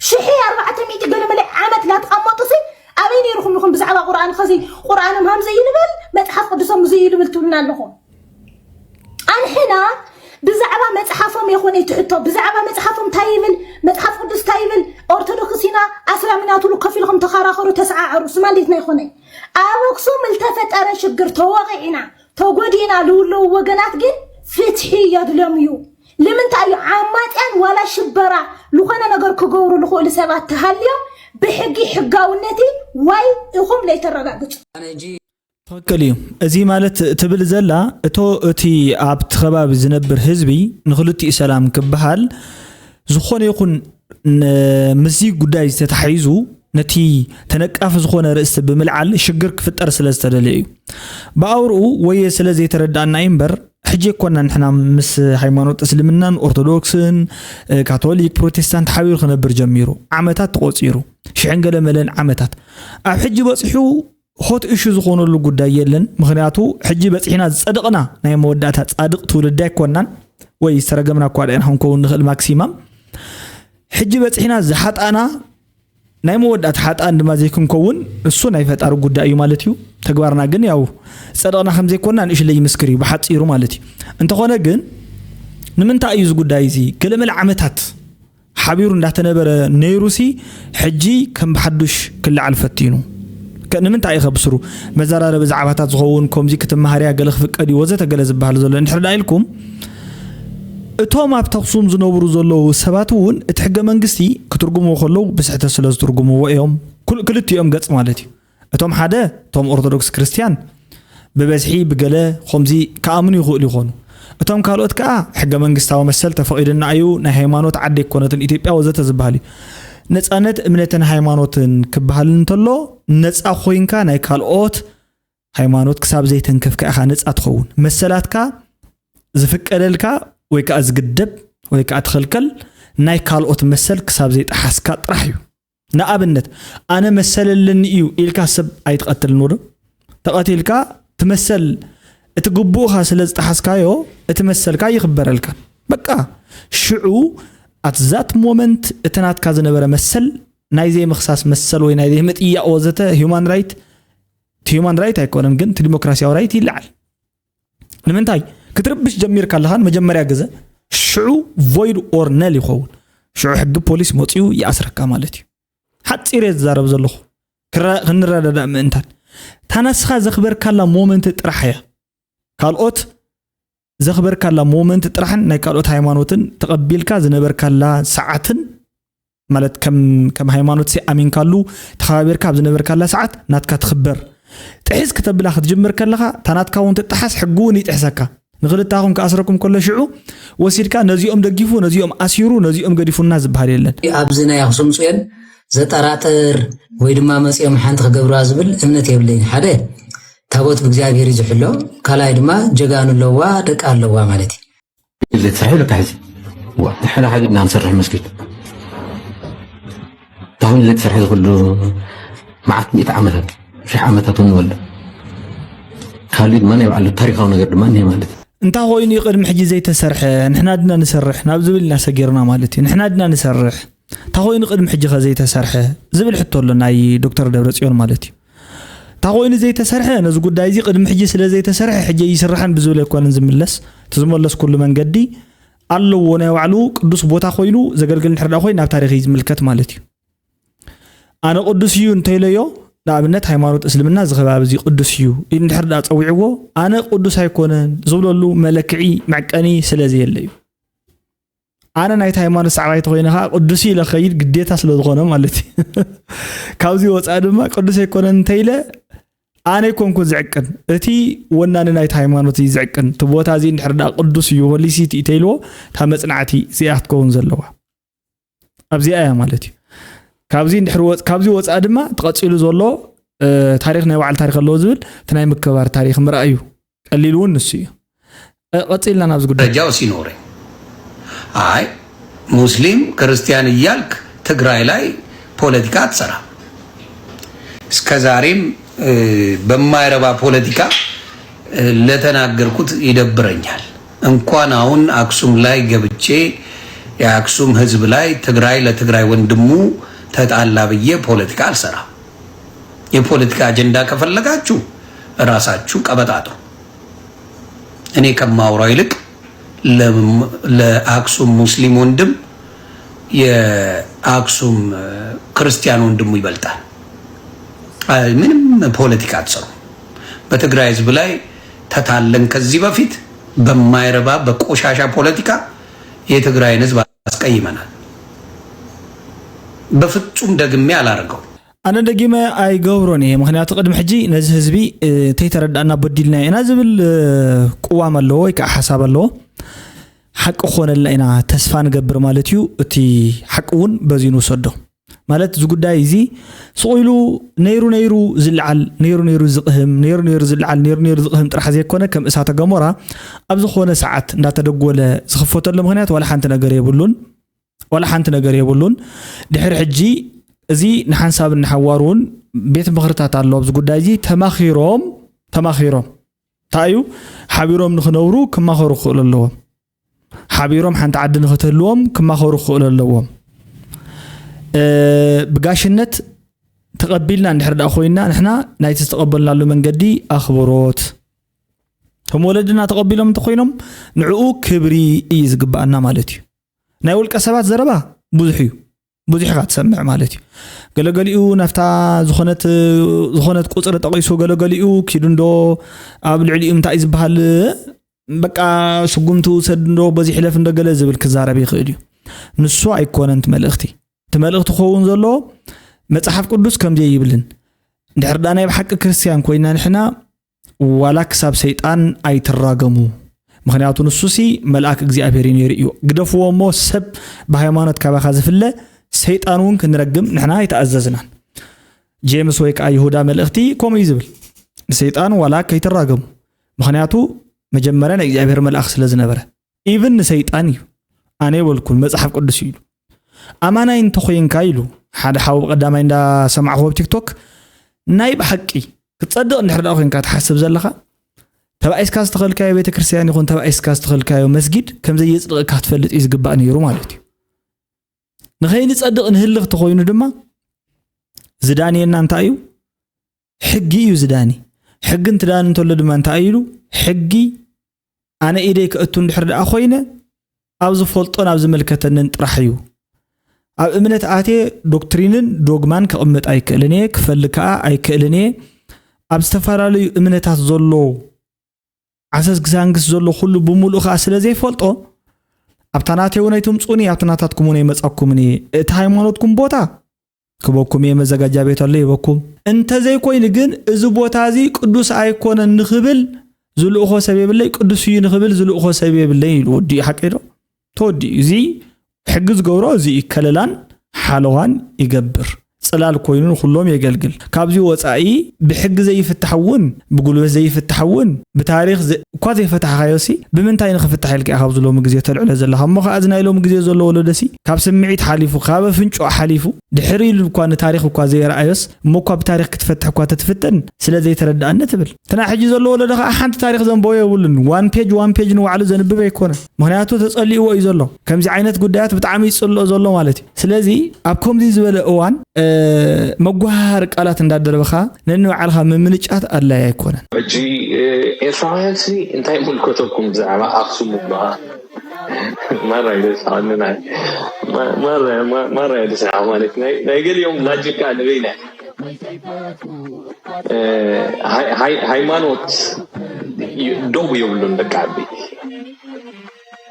ሽሒ ኣርባዕተ ሚእቲ ገለመለ ዓመት ላተቐመጡ ሲ ኣበይ ነይርኹም ኢኹም ብዛዕባ ቁርኣን ኸዚ ቁርኣኖም ሃምዚ እዩ ልብል መፅሓፍ ቅዱሶም እዚ እዩ ልብል ትብሉና ኣለኹም ኣንሕና ብዛዕባ መፅሓፎም የኾነ ትሕቶ ብዛዕባ መፅሓፎም እንታይ ይብል መፅሓፍ ቅዱስ እንታይ ይብል ኦርቶዶክስ ኢና ኣስላም ኢና ትብሉ ከፊልኩም ተኸራኸሩ ተሰዓዓሩ ስማ እንዴት ናይ ኾነ ኣብ ኣክሱም ልተፈጠረ ሽግር ተወቂዕና ተጎዲእና ልውለው ወገናት ግን ፍትሒ የድልዮም እዩ ልምንታይ እዩ ዓማፅያን ዋላ ሽበራ ልኾነ ነገር ክገብሩ ልኽእሉ ሰባት ተሃልዮም ብሕጊ ሕጋውነቲ ዋይ ኢኹም ለይተረጋግፁ ትኽክል እዩ። እዚ ማለት ትብል ዘላ እቶ እቲ ኣብቲ ከባቢ ዝነብር ህዝቢ ንክልቲኡ ሰላም ክበሃል ዝኾነ ይኹን ምስዚ ጉዳይ ዝተታሒዙ ነቲ ተነቃፊ ዝኾነ ርእስቲ ብምልዓል ሽግር ክፍጠር ስለ ዝተደለየ እዩ። ብኣውርኡ ወየ ስለ ዘይተረዳእና እዩ እምበር ሕጂ ኮና ንሕና ምስ ሃይማኖት እስልምናን ኦርቶዶክስን ካቶሊክ ፕሮቴስታንት ሓቢሩ ክነብር ጀሚሩ ዓመታት ተቆፂሩ ሽሕን ገለ መለን ዓመታት ኣብ ሕጂ በፂሑ ሆት እሹ ዝኾነሉ ጉዳይ የለን። ምኽንያቱ ሕጂ በፂሕና ዝፀደቕና ናይ መወዳእታ ፃድቕ ትውልዲ ኣይኮናን ወይ ዝተረገምና እኳ ደኣ ክንከውን ንኽእል ማክሲማም ሕጂ በፂሕና ዝሓጣና ናይ መወዳእታ ሓጣን ድማ ዘይክንከውን እሱ ናይ ፈጣሪ ጉዳይ እዩ ማለት እዩ። ተግባርና ግን ያው ጸደቕና ከም ዘይኮንና ንእሽለይ ይምስክር እዩ ብሓጺሩ ማለት እዩ። እንተኾነ ግን ንምንታይ እዩ እዚ ጉዳይ እዚ ገለመለ ዓመታት ሓቢሩ እንዳተነበረ ነይሩሲ ሕጂ ከም ብሓዱሽ ክለዓል ፈቲኑ? ከ-፣ ንምንታይ እዩ ከብስሩ መዘራረቢ ዛዕባታት ዝኸውን ከምዚ ክትመሃርያ ገለ ክፍቀድ እዩ ወዘተ ገለ ዝበሃል ዘሎ እንድሕር ደኣ ኢልኩም እቶም ኣብ ኣክሱም ዝነብሩ ዘለዉ ሰባት እውን እቲ ሕገ መንግስቲ ክትርጉምዎ ከለዉ ብስሕተት ስለ ዝትርጉምዎ እዮም። ኩል-፣ ክልቲኦም ገጽ ማለት እዩ። እቶም ሓደ እቶም ኦርቶዶክስ ክርስትያን ብበዝሒ ብገለ ከምዚ ክኣምኑ ይኽእሉ ይኾኑ። እቶም ካልኦት ከኣ ሕገ መንግስታዊ መሰል ተፈቒዱና እዩ፣ ናይ ሃይማኖት ዓዲ ኣይኮነትን ኢትዮጵያ ወዘተ ዝበሃል እዩ። ነጻነት እምነትን ሃይማኖትን ክበሃል እንተሎ ነጻ ኮይንካ ናይ ካልኦት ሃይማኖት ክሳብ ዘይተንከፍካ ኢኻ ነጻ ትኸውን። መሰላትካ ዝፍቀደልካ ወይ ከኣ ዝግደብ ወይ ከኣ ትኸልከል ናይ ካልኦት መሰል ክሳብ ዘይጠሓስካ ጥራሕ እዩ። ንኣብነት ኣነ መሰል ኣለኒ እዩ ኢልካ ሰብ ኣይትቐትልን ዶ? ተቐቲልካ ትመሰል እቲ ግቡእኻ ስለ ዝጠሓስካዮ እቲ መሰልካ ይኽበረልካ። በቃ ሽዑ at that moment እቲ ናትካ ዝነበረ መሰል ናይ ዘይምኽሳስ መሰል ወይ ናይ ዘይምጥያቕ ወዘተ human right፣ እቲ human right ኣይኮነን ግን እቲ ዲሞክራሲያዊ right ይለዓል። ንምንታይ ክትርብሽ ጀሚርካ ኣለኻን መጀመርያ ግዘ ሽዑ void or null ይኸውን። ሽዑ ሕጊ ፖሊስ መፂኡ ይኣስረካ ማለት እዩ። ሓፂር እየ ዝዛረብ ዘለኹ ክረ-፣ ክንረዳዳእ ምእንታን እታ ናስኻ ዘኽበርካላ ሞመንት ጥራሕ እያ። ካልኦት ዘኽበርካላ ሞመንት ጥራሕን ናይ ካልኦት ሃይማኖትን ተቐቢልካ ዝነበርካላ ሰዓትን ማለት ከም፣ ከም ሃይማኖት ሲ ኣሚንካሉ ተኸባቢርካ ኣብ ዝነበርካላ ሰዓት ናትካ ትኽበር። ጥሒስ ክተብላ ክትጅምር ከለኻ እታ ናትካ እውን ትጠሓስ ሕጊ እውን ይጥሕሰካ። ንኽልታኹም ክኣስረኩም ከሎ ሽዑ ወሲድካ ነዚኦም ደጊፉ ነዚኦም ኣሲሩ ነዚኦም ገዲፉና ዝበሃል የለን። ኣብዚ ናይ ኣኽሱም ፅዮን ዘጠራጥር ወይ ድማ መፂኦም ሓንቲ ክገብርዋ ዝብል እምነት የብለይን። ሓደ ታቦት ብእግዚኣብሔር እዩ ዝሕሎ፣ ካልኣይ ድማ ጀጋኑ ኣለዋ ደቂ ኣለዋ ማለት እዩ። ዘይተሰርሐ ኢሉ ካሕዚ ንሕና ሓዲግና ክንሰርሕ መስጊድ ታሁን ዘይተሰርሐ ዝኩሉ መዓት ሚእቲ ዓመታት ሽሕ ዓመታት እውን ይወለ ካልእ ድማ ናይ ባዕሉ ታሪካዊ ነገር ድማ እኒሀ ማለት እዩ። እንታይ ኮይኑ እዩ ቅድሚ ሕጂ ዘይተሰርሐ ንሕና ድና ንሰርሕ ናብ ዝብል ኢና ሰጊርና ማለት እዩ። ንሕና ድና ንሰርሕ እንታይ ኮይኑ ቅድሚ ሕጂ ከ ዘይተሰርሐ ዝብል ሕቶ ኣሎ ናይ ዶክተር ደብረፅዮን ማለት እዩ። እንታይ ኮይኑ ዘይተሰርሐ ነዚ ጉዳይ እዚ ቅድሚ ሕጂ ስለ ዘይተሰርሐ ሕጂ ይስራሕን ብዝብል ኣይኮነን ዝምለስ። እቲ ዝመለስኩሉ መንገዲ ኣለዎ ናይ ባዕሉ ቅዱስ ቦታ ኮይኑ ዘገልግል እንድሕር ደኣ ኮይኑ ናብ ታሪኽ እዩ ዝምልከት ማለት እዩ። ኣነ ቅዱስ እዩ እንተኢለዮ ንኣብነት ሃይማኖት እስልምና እዚ ከባቢ እዚ ቅዱስ እዩ እንድሕር ደኣ ፀዊዕዎ ኣነ ቅዱስ ኣይኮነን ዝብለሉ መለክዒ መዕቀኒ ስለ ዘየለ እዩ። ኣነ ናይቲ ሃይማኖት ሰዓባይ ተኾይነ ከዓ ቅዱስ ኢለ ክኸይድ ግዴታ ስለ ዝኾነ ማለት እዩ። ካብዚ ወፃኢ ድማ ቅዱስ ኣይኮነን እንተኢለ ኣነ ኣይኮንኩን ዝዕቅን፣ እቲ ወናኒ ናይቲ ሃይማኖት እዩ ዝዕቅን። እቲ ቦታ እዚ እንድሕር ደኣ ቅዱስ እዩ ሆሊ ሲቲ ተይልዎ እታ መፅናዕቲ እዚኣ ክትከውን ዘለዋ ኣብዚኣ እያ ማለት እዩ። ካብዚ እንድሕር ወፅ-፣ ካብዚ ወፃኢ ድማ ተቐፂሉ ዘሎ እ፣ ታሪኽ ናይ ባዕሉ ታሪኽ ኣለዎ ዝብል እቲ ናይ ምክብባር ታሪኽ ምርኣይ እዩ። ቀሊል እውን ንሱ እዩ። እ፣ ቀፂልና ናብዚ ጉዳይ። ደረጃው ሲኖረኝ አይ ሙስሊም ክርስቲያን እያልክ ትግራይ ላይ ፖለቲካ አትሰራም። እስከዛሬም እ፣ በማይረባ ፖለቲካ እ፣ ለተናገርኩት ይደብረኛል። እንኳን አሁን አክሱም ላይ ገብቼ የአክሱም ህዝብ ላይ ትግራይ ለትግራይ ወንድሙ ተጣላ ብዬ ፖለቲካ አልሰራም። የፖለቲካ አጀንዳ ከፈለጋችሁ እራሳችሁ ቀበጣጥሩ። እኔ ከማውራው ይልቅ ለአክሱም ሙስሊም ወንድም የአክሱም ክርስቲያን ወንድሙ ይበልጣል። ምንም ፖለቲካ አትሰሩ። በትግራይ ህዝብ ላይ ተታለን ከዚህ በፊት በማይረባ በቆሻሻ ፖለቲካ የትግራይን ህዝብ አስቀይመናል። በፍጹም ደግሜ አላረገው። ኣነ ደጊመ ኣይገብሮን እየ፣ ምኽንያቱ ቅድሚ ሕጂ ነዚ ህዝቢ እንተይተረዳእና በዲልና ኢና ዝብል ቅዋም ኣለዎ ወይ ከዓ ሓሳብ ኣለዎ። ሓቂ ክኾነልና ኢና ተስፋ ንገብር ማለት እዩ። እቲ ሓቂ እውን በዚ ንውሰዶ። ማለት እዚ ጉዳይ እዚ ስቕ ኢሉ ነይሩ ነይሩ ዝለዓል፣ ነይሩ ነይሩ ዝቕህም፣ ነይሩ ነይሩ ዝለዓል፣ ነይሩ ነይሩ ዝቕህም ጥራሕ ዘይኮነ ከም እሳተ ገሞራ ኣብ ዝኾነ ሰዓት እንዳተደጎለ ዝኽፈተሉ ምኽንያት ዋላ ሓንቲ ነገር የብሉን። ዋላ ሓንቲ ነገር የብሉን። ድሕሪ ሕጂ እዚ ንሓንሳብን ንሓዋሩን ቤት ምኽርታት ኣሎ ኣብዚ ጉዳይ እዚ ተማኺሮም፣ ተማኺሮም እንታይ እዩ ሓቢሮም ንኽነብሩ ክማኸሩ ክኽእሉ ኣለዎም። ሓቢሮም ሓንቲ ዓዲ ንኽትህልዎም ክማኸሩ ክኽእሉ ኣለዎም። ብጋሽነት ተቐቢልና እንድሕር ደኣ ኮይና ንሕና ናይቲ ዝተቐበልናሉ መንገዲ ኣኽብሮት፣ ከም ወለድና ተቐቢሎም እንተኮይኖም ንዕኡ ክብሪ እዩ ዝግባኣና ማለት እዩ። ናይ ውልቀ ሰባት ዘረባ ብዙሕ እዩ። ብዙሕ ኢኻ ትሰምዕ ማለት እዩ። ገለገሊኡ ናፍታ ዝኾነት ዝኾነት ቁፅሪ ጠቒሱ፣ ገለገሊኡ ኪዱ እንዶ ኣብ ልዕሊኡ እንታይ እዩ ዝበሃል፣ በቃ ስጉምቲ ውሰድ እንዶ በዚ ሕለፍ እንዶ ገለ ዝብል ክዛረብ ይኽእል እዩ። ንሱ ኣይኮነን እቲ መልእኽቲ። እቲ መልእኽቲ ክኸውን ዘለዎ መፅሓፍ ቅዱስ ከምዚ ይብልን፣ እንድሕር ዳ ናይ ብሓቂ ክርስትያን ኮይና ንሕና ዋላ ክሳብ ሰይጣን ኣይትራገሙ። ምኽንያቱ ንሱሲ መልኣክ እግዚኣብሔር እዩ ነይሩ እዩ። ግደፍዎ እሞ ሰብ ብሃይማኖት ካባኻ ዝፍለ ሰይጣን እውን ክንረግም ንሕና ኣይተኣዘዝናን። ጄምስ ወይ ከዓ ይሁዳ መልእኽቲ ከምኡ እዩ ዝብል፣ ንሰይጣን ዋላ ከይትራገሙ። ምኽንያቱ መጀመርያ ናይ እግዚኣብሔር መልኣክ ስለ ዝነበረ። ኢቭን ንሰይጣን እዩ። ኣነ ይበልኩን መጽሓፍ ቅዱስ እዩ ኢሉ። ኣማናይ እንተኾይንካ ኢሉ ሓደ ሓው ብቐዳማይ እንዳሰማዕኹ ኣብ ቲክቶክ፣ ናይ ብሓቂ ክትጸድቕ እንድሕር ደኣ ኮይንካ ትሓስብ ዘለኻ፣ ተባኢስካ ዝተኸልካዮ ቤተክርስትያን ይኹን ተባኢስካ ዝተኸልካዮ መስጊድ ከም ዘየጽድቐካ ክትፈልጥ እዩ ዝግባእ ነይሩ ማለት እዩ። ንኸይንጸድቕ ንህልኽ ተኾይኑ ድማ ዝዳንየና እንታይ እዩ? ሕጊ እዩ ዝዳኒ። ሕጊ እንትዳኒ እንተሎ ድማ እንታይ ኢሉ? ሕጊ ኣነ ኢደይ ከእቱ እንድሕር ደኣ ኮይነ ኣብ ዝፈልጦን ኣብ ዝምልከተንን ጥራሕ እዩ። ኣብ እምነት ኣትየ ዶክትሪንን ዶግማን ከቕምጥ ኣይክእልን እየ፣ ክፈሊ ከኣ ኣይክእልን እየ። ኣብ ዝተፈላለዩ እምነታት ዘሎ ዓሰስ ግሳንግስ ዘሎ ኩሉ ብምሉኡ ከኣ ስለ ዘይፈልጦ ኣብታ ናተይ እውን ኣይትምጹኒ፣ ኣብቲ ናታትኩም እውን ኣይመጻኩምን እየ። እቲ ሃይማኖትኩም ቦታ ክበኩም እየ፣ መዘጋጃ ቤት ኣሎ ይበኩም። እንተዘይኮይኑ ግን እዚ ቦታ እዚ ቅዱስ ኣይኮነን ንኽብል ዝልእኾ ሰብ የብለይ፣ ቅዱስ እዩ ንኽብል ዝልእኾ ሰብ የብለይ ኢሉ ወዲኡ። ሓቀይ ዶ? ተወዲኡ። እዚ ሕጊ ዝገብሮ እዚ እዩ፣ ከለላን ሓለዋን ይገብር። ጽላል ኮይኑ ንኹሎም የገልግል። ካብዚ ወጻኢ ብሕጊ ዘይፍታሕ እውን፣ ብጉልበት ዘይፍታሕ እውን፣ ብታሪኽ ዘ-፣ እኳ ዘይፈታሕካዮ ሲ፣ ብምንታይ ንኽፍታሕ ኢልካ ኢኻ ኣብዚ ሎሚ ግዜ ተልዕሎ ዘለኻ? እሞ ከኣ እዚ ናይ ሎሚ ግዜ ዘሎ ወለዶ ሲ፣ ካብ ስምዒት ሓሊፉ፣ ካብ ኣፍንጭኡ ሓሊፉ፣ ድሕር ኢሉ እኳ ንታሪኽ እኳ ዘይረኣዮስ፣ እሞ እኳ ብታሪኽ ክትፈትሕ እኳ ተትፍትን፣ ስለ ዘይተረድኣኒ ትብል። እቲ ናይ ሕጂ ዘሎ ወለዶ ከኣ ሓንቲ ታሪኽ ዘንበቦ የብሉን። ዋን ፔጅ፣ ዋን ፔጅ ንባዕሉ ዘንብብ ኣይኮነን። ምኽንያቱ ተጸሊእዎ እዩ ዘሎ። ከምዚ ዓይነት ጉዳያት ብጣዕሚ ይጽልኦ ዘሎ ማለት እዩ። ስለዚ ኣብ ከምዚ ዝበለ እዋን፣ እ፣ መጓሃሃሪ ቃላት እንዳደረብኻ ነንባዕልኻ ምምንጫት ኣድላይ ኣይኮነን። ሕጂ፣ እ፣ ኤርትራውያን ሲ እንታይ ይምልከተኩም ብዛዕባ ኣኽሱም እባ? ማራ እዩ ዘስሓቐኒ ናይ-፣ ማ-፣ ማራ፣ ማ-፣ ማራ እዩ ዘስሓቕ ማለት ናይ፣ ናይ ገሊኦም ላጅካ ንበይነ። እ፣ ሃይ-፣ ሃይ-፣ ሃይማኖት ዩ-፣ ዶብ የብሉን ደቂ ዓበይቲ።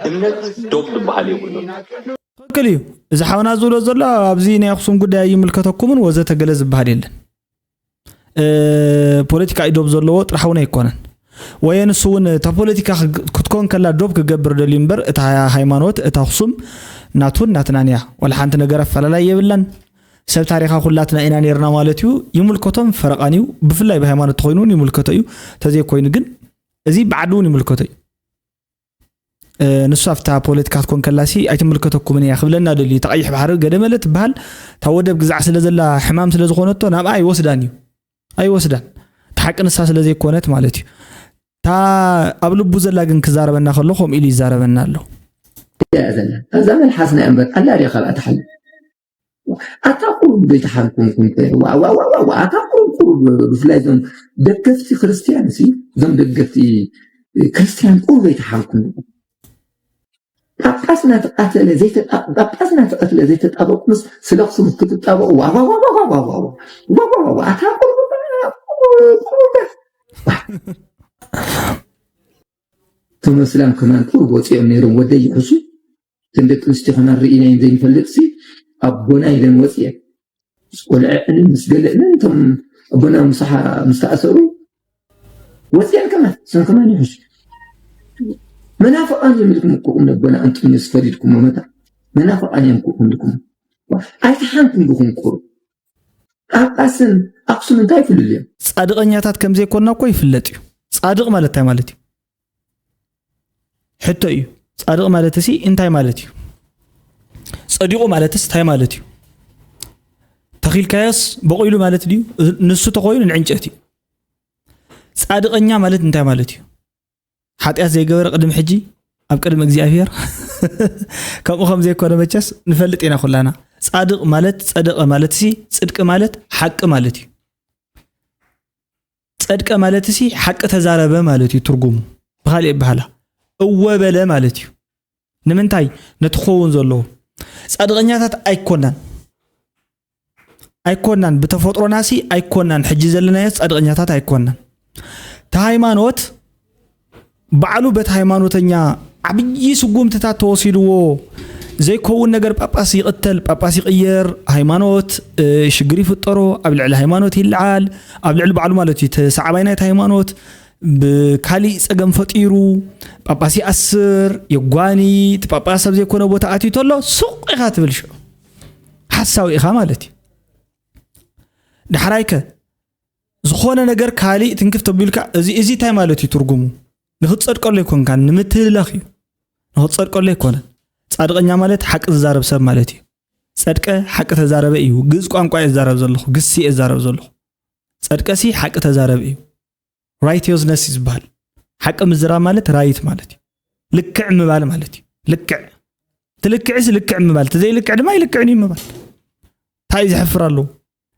እምነት ዶብ ዝበሃል የብሉን። ትኽክል እዩ። እዚ ሓውና ዝብሎ ዘሎ ኣብዚ ናይ ኣኽሱም ጉዳይ ኣይምልከተኩምን ወዘተ ገለ ዝበሃል የለን። እ፣ ፖለቲካ እዩ ዶብ ዘለዎ ጥራሕ እውን ኣይኮነን። ወየ ንሱ እውን እታ ፖለቲካ ክግ-፣ ክትኮን ከላ ዶብ ክገብር ደልዩ እምበር እታ ሃይማኖት እታ ኣኽሱም ናቱን ናትናን እያ። ዋላ ሓንቲ ነገር ኣፈላላይ የብላን። ሰብ ታሪኻ ኩላትና ኢና ነይርና ማለት እዩ። ይምልከቶም ፈረቓን እዩ። ብፍላይ ብሃይማኖት ተኾይኑ እውን ይምልከቶ እዩ። ተዘይኮይኑ ግን እዚ ብዓዲ እውን ይምልከቶ እዩ። እ፣ ንሱ ኣብታ ፖለቲካ ክትኮን ከላሲ ኣይትምልከተኩምን እያ ክብለና ደልዩ። እታ ቀይሕ ባሕሪ ገደመለ ትበሃል እታ ወደብ ግዛዕ ስለ ዘላ ሕማም ስለ ዝኾነቶ ናብኣ ኣይወስዳን እዩ። ኣይወስዳን። እታ ሓቂ ንሳ ስለ ዘይኮነት ማለት እዩ። እታ ኣብ ልቡ ዘላ ግን ክዛረበና ከሎ ከምኡ ኢሉ ይዛረበና ኣሎ። እያ ዘላ። እዛ መልሓስና እያ እምበር ኣላ ድያ ካብኣ ትሓልፍ? ኣታ ቁሩብ ዘይተሓልኩም ኩንተ። ዋ፣ ዋ፣ ዋ፣ ዋ፣ ዋ፣ ኣታ ቁሩብ፣ ቁሩብ፣ ብፍላይ እዞም ደገፍቲ ክርስትያን ሲ፣ እዞም ደገፍቲ ክርስትያን ቁሩብ ዘይተሓልኩም። ጳጳስ እናተቃተለ ዘይተጣ-፣ ጳጳስ እናተቀትለ ዘይተጣበቁምስ ስለ ኣኽሱም ክትጣበቁ? ዋ፣ ዋ፣ ዋ፣ ኣታ ቁሩብ፣ ቁሩብ፣ ቁሩብ። እቶም እስላም ከማን ቁሩብ ወፂኦም ነይሮም ወደይ ይሕሱ። እተን ደቂ ኣንስትዮ ከማን ርኢናየን ዘይንፈልጥ ሲ ኣቦና ኢለን ወፂኤን። ምስ ቆልዐንን ምስ ገለእንን እቶም ኣቦና ምሳሓ-፣ ምስ ተኣሰሩ ወፂኤን ከማን፣ እሶም ከማን ይሕሹ። መናፍቓን እዮም ኢልኩም እኮ ቁም ነቦና ኣንጦንዮስ ፈሪድኩሞ መታ። መናፍቓን እዮም እኮ ቁም ኢልኩም። ኣይተሓንኩም ዲኹም ቁሩብ። ጳጳስን ኣኽሱም እንታይ ይፍልልዮም? ጻድቐኛታት ከም ዘይኮንና እኮ ይፍለጥ እዩ። ጻድቕ ማለት እንታይ ማለት እዩ? ሕቶ እዩ። ጻድቕ ማለት እሲ እንታይ ማለት እዩ? ጸዲቑ ማለትስ እንታይ ማለት እዩ? ተኺልካዮስ በቑሉ ማለት ድዩ? ንሱ ተኾይኑ ንዕንጨት እዩ። ጻድቐኛ ማለት እንታይ ማለት እዩ? ሓጢኣት ዘይገበረ ቅድሚ ሕጂ ኣብ ቅድሚ እግዚኣብሔር ከምኡ ከም ዘይኮነ መቸስ ንፈልጥ ኢና ኩላና። ጻድቕ ማለት፣ ጸደቐ ማለት ሲ፣ ጽድቂ ማለት ሓቂ ማለት እዩ። ጸድቀ ማለት ሲ ሓቂ ተዛረበ ማለት እዩ ትርጉሙ። ብኻልእ ይበሃላ፣ እወ በለ ማለት እዩ። ንምንታይ? ነቲ ክኸውን ዘለዎ። ጻድቐኛታት ኣይኮናን። ኣይኮናን፣ ብተፈጥሮና ሲ ኣይኮናን። ሕጂ ዘለናዮ ጻድቐኛታት ኣይኮናን። እቲ ሃይማኖት ባዕሉ በቲ ሃይማኖተኛ ዓብዪ ስጉምትታት ተወሲድዎ። ዘይከውን ነገር ጳጳስ ይቕተል፣ ጳጳስ ይቕየር፣ ሃይማኖት፣ እ፣ ሽግር ይፍጠሮ፣ ኣብ ልዕሊ ሃይማኖት ይለዓል፣ ኣብ ልዕሊ ባዕሉ ማለት እዩ። እቲ ሰዓባይ ናይቲ ሃይማኖት ብካሊእ ጸገም ፈጢሩ፣ ጳጳስ ይኣስር፣ የጓኒ፣ እቲ ጳጳስ ኣብ ዘይኮነ ቦታ ኣትዩ ተሎ፣ ሱቕ ኢኻ ትብል ሽዑ። ሓሳዊ ኢኻ ማለት እዩ። ዳሕራይከ ዝኾነ ነገር ካሊእ ትንክፍ ተቢልካ፣ እዚ፣ እዚ እንታይ ማለት እዩ ትርጉሙ? ንኽትጸድቀሉ ኣይኮንካን፣ ንምትህልላኽ እዩ። ንኽትጸድቀሉ ኣይኮነን። ጻድቐኛ ማለት ሓቂ ዝዛረብ ሰብ ማለት እዩ። ጸድቀ ሓቂ ተዛረበ እዩ። ግእዝ ቋንቋ እየ ዝዛረብ ዘለኹ፣ ግሲ እየ ዝዛረብ ዘለኹ። ጸድቀሲ ሓቂ ተዛረበ እዩ። ራይቲዮስነስ እዩ ዝበሃል። ሓቂ ምዝራብ ማለት ራይት ማለት እዩ። ልክዕ ምባል ማለት እዩ። ልክዕ። እቲ ልክዕስ ልክዕ ምባል፣ እቲ ዘይልክዕ ድማ ኣይልክዕን እዩ ምባል። እንታይ እዩ ዘሕፍር ኣለዎ?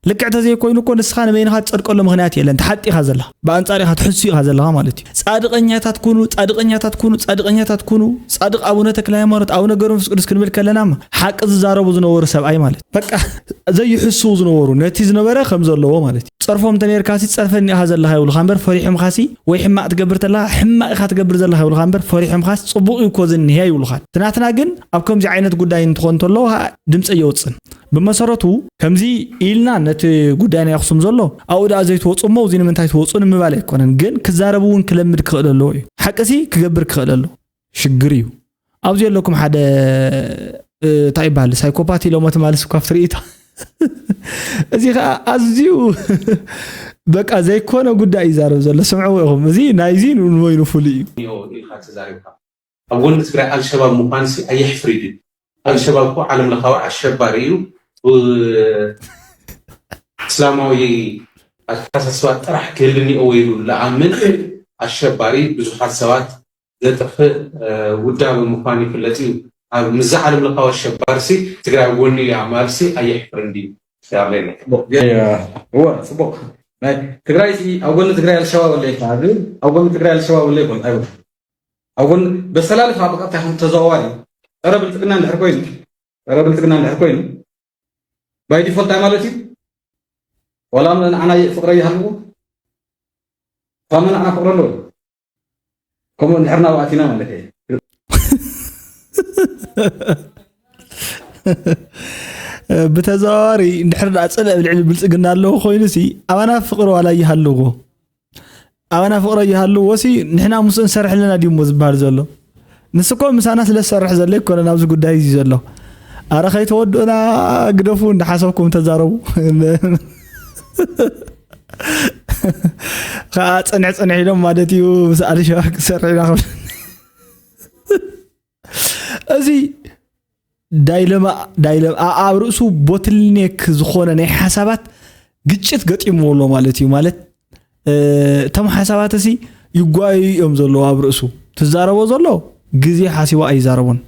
ልክዕ ተዘይኮይኑ እኮ ንስኻ ንበይንኻ ትጸድቀሉ ምኽንያት የለን። ትሓጢ ኢኻ ዘለኻ። ብኣንጻር ኢኻ ትሕሱ ኢኻ ዘለኻ ማለት እዩ። ጻድቐኛታት ኩኑ፣ ጻድቐኛታት ኩኑ፣ ጻድቐኛታት ኩኑ። ጻድቕ ኣቡነ ተክለ ሃይማኖት፣ ኣቡነ ገብረ መንፈስ ቅዱስ ክንብል ከለና ሓቂ ዝዛረቡ ዝነበሩ ሰብኣይ ማለት እዩ። በቃ ዘይሕስዉ ዝነበሩ፣ ነቲ ዝነበረ ከም ዘለዎ ማለት እዩ። ጸርፎም እንተ ነርካሲ ጸርፈኒ ኢኻ ዘለኻ ይብሉኻ እምበር ፈሪሖምኻሲ፣ ወይ ሕማቕ ትገብር ተለኻ ሕማቕ ኢኻ ትገብር ዘለኻ ይብሉኻ እምበር ፈሪሖምኻሲ ጽቡቕ እዩ እኮ ዝንሄ ይብሉኻ። እቲ ናትና ግን ኣብ ከምዚ ዓይነት ጉዳይ እንትኾን እንተሎ ድምፂ የውፅን። ብመሰረቱ ከምዚ ኢልና ነቲ ጉዳይ ናይ ኣኽሱም ዘሎ ኣብኡ ደኣ ዘይትወፁ እሞ እዚ ንምንታይ ትወፁ ንምባል ኣይኮነን። ግን ክዛረብ እውን ክለምድ ክኽእል ኣለዎ እዩ። ሓቅሲ ክገብር ክኽእል ኣለዎ። ሽግር እዩ። ኣብዚ ዘለኩም ሓደ፣ እ፣ እንታይ ይበሃል? ሳይኮፓት ኢሎሞ ትማልስ ካብ ትርኢቶ። እዚ ኸዓ ኣዝዩ በቃ ዘይኮነ ጉዳይ እዩ ይዛረብ ዘሎ። ስምዕዎ ኢኹም። እዚ ናይዚ ንወይኑ ፍሉይ እዩ። ኢልካ ተዛሪብካ። ኣብ ጎኒ ትግራይ ኣልሸባብ ምዃንሲ ኣየሕፍር እዩ። ኣልሸባብ እኮ ዓለም ለኻዊ ኣሸባሪ እዩ። ብ-፣ እስላማዊ ኣተሓሳስባ ጥራሕ ክህልኒ እዎ ኢሉ ለኣምን ኣሸባሪ ብዙሓት ሰባት ዘጥፍእ፣ እ፣ ውዳበ ምዃኑ ይፍለጥ እዩ። ኣብ ምዛ ዓለም ለኻዊ ኣሸባርሲ ትግራይ ኣብ ጎኒ እያ ምባልሲ ኣየሕፍርን ድዩ? ያብለኒ። እወ፣ ጽቡቕ። ናይ ትግራይ ሲ ኣብ ጎኒ ትግራይ ኣልሸባብ ኣሎ ኢልካ ዝብል፣ ኣብ ጎኒ ትግራይ ኣልሸባብ ኣሎ ይኮን? ኣይኮን። ኣብ ጎኒ በሰላልፋ ብቐጥታ ይኹን ተዘዋዋሪ ጸረ ብልጽግና እንድሕር ኮይኑ፣ ጸረ ብልጽግና እንድሕር ኮይኑ፣ ባይ ዲፎልት እንታይ ማለት እዩ? ዋላ ንዓና ፍቕሪ ይሃልዎ፣ ኳመ ንዓና ፍቕሪ ኣለዎ። ከምኡ እንድሕር ናብኡ ኣቲና ማለት እየ። ብተዘዋዋሪ እንድሕር ደኣ ጽልእ ኣብ ልዕሊ ብልጽግና ኣለዎ ኮይኑሲ፣ ኣባና ፍቕሪ ዋላ ይሃልዎ፣ ኣባና ፍቕሪ ይሃልዎሲ፣ ንሕና ምስኡ ንሰርሕ ኣለና ድዩ እሞ ዝበሃል ዘሎ? ንሱ እኮ ምሳና ስለ ዝሰርሕ ዘሎ ኣይኮነን ኣብዚ ጉዳይ እዚ ዘሎ። ኣረ ከይተወድኡና ግደፉ፣ እንዳሓሰብኩም ተዛረቡ። ከኣ ጽንሕ ጽንሕ ኢሎም ማለት እዩ፣ ምስ ኣልሸባብ ክሰርሕ ኢና ክብል። እዚ ዳይለማ፣ ዳይለማ፣ ኣ-፣ ኣብ ርእሱ ቦትልኔክ ዝኾነ ናይ ሓሳባት ግጭት ገጢምዎ ኣሎ ማለት እዩ። ማለት፣ እ፣ እቶም ሓሳባት እዚ ይጓዩ እዮም ዘለዉ ኣብ ርእሱ። ትዛረቦ ዘሎ ግዜ ሓሲቡ ኣይዛረቦን።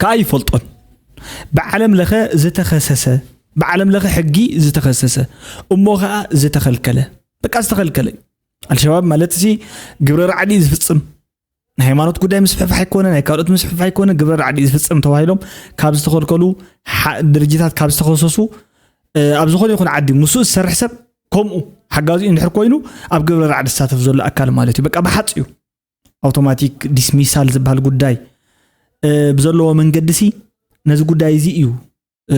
ከኣ ይፈልጦን። ብዓለም ለኸ ዝተኸሰሰ፣ ብዓለም ለኸ ሕጊ ዝተኸሰሰ፣ እሞ ኸኣ ዝተኸልከለ። በቃ ዝተኸልከለ እዩ። ኣልሸባብ ማለት እዚ ግብረ ራዕዲ እዩ ዝፍጽም። ናይ ሃይማኖት ጉዳይ ምስፍሕፋሕ ኣይኮነ፣ ናይ ካልኦት ምስፍሕፋሕ ኣይኮነ፣ ግብረ ራዕዲ እዩ ዝፍጽም ተባሂሎም ካብ ዝተኸልከሉ ሓ-፣ ድርጅታት ካብ ዝተኸሰሱ፣ እ፣ ኣብ ዝኾነ ይኹን ዓዲ ምስኡ ዝሰርሕ ሰብ ከምኡ ሓጋዚኡ እንድሕር ኮይኑ ኣብ ግብረ ራዕዲ ዝሳተፍ ዘሎ ኣካል ማለት እዩ። በቃ ብሓጺሩ ኣውቶማቲክ ዲስሚሳል ዝበሃል ጉዳይ፣ እ፣ ብዘለዎ መንገዲ ሲ ነዚ ጉዳይ እዚ እዩ፣ እ፣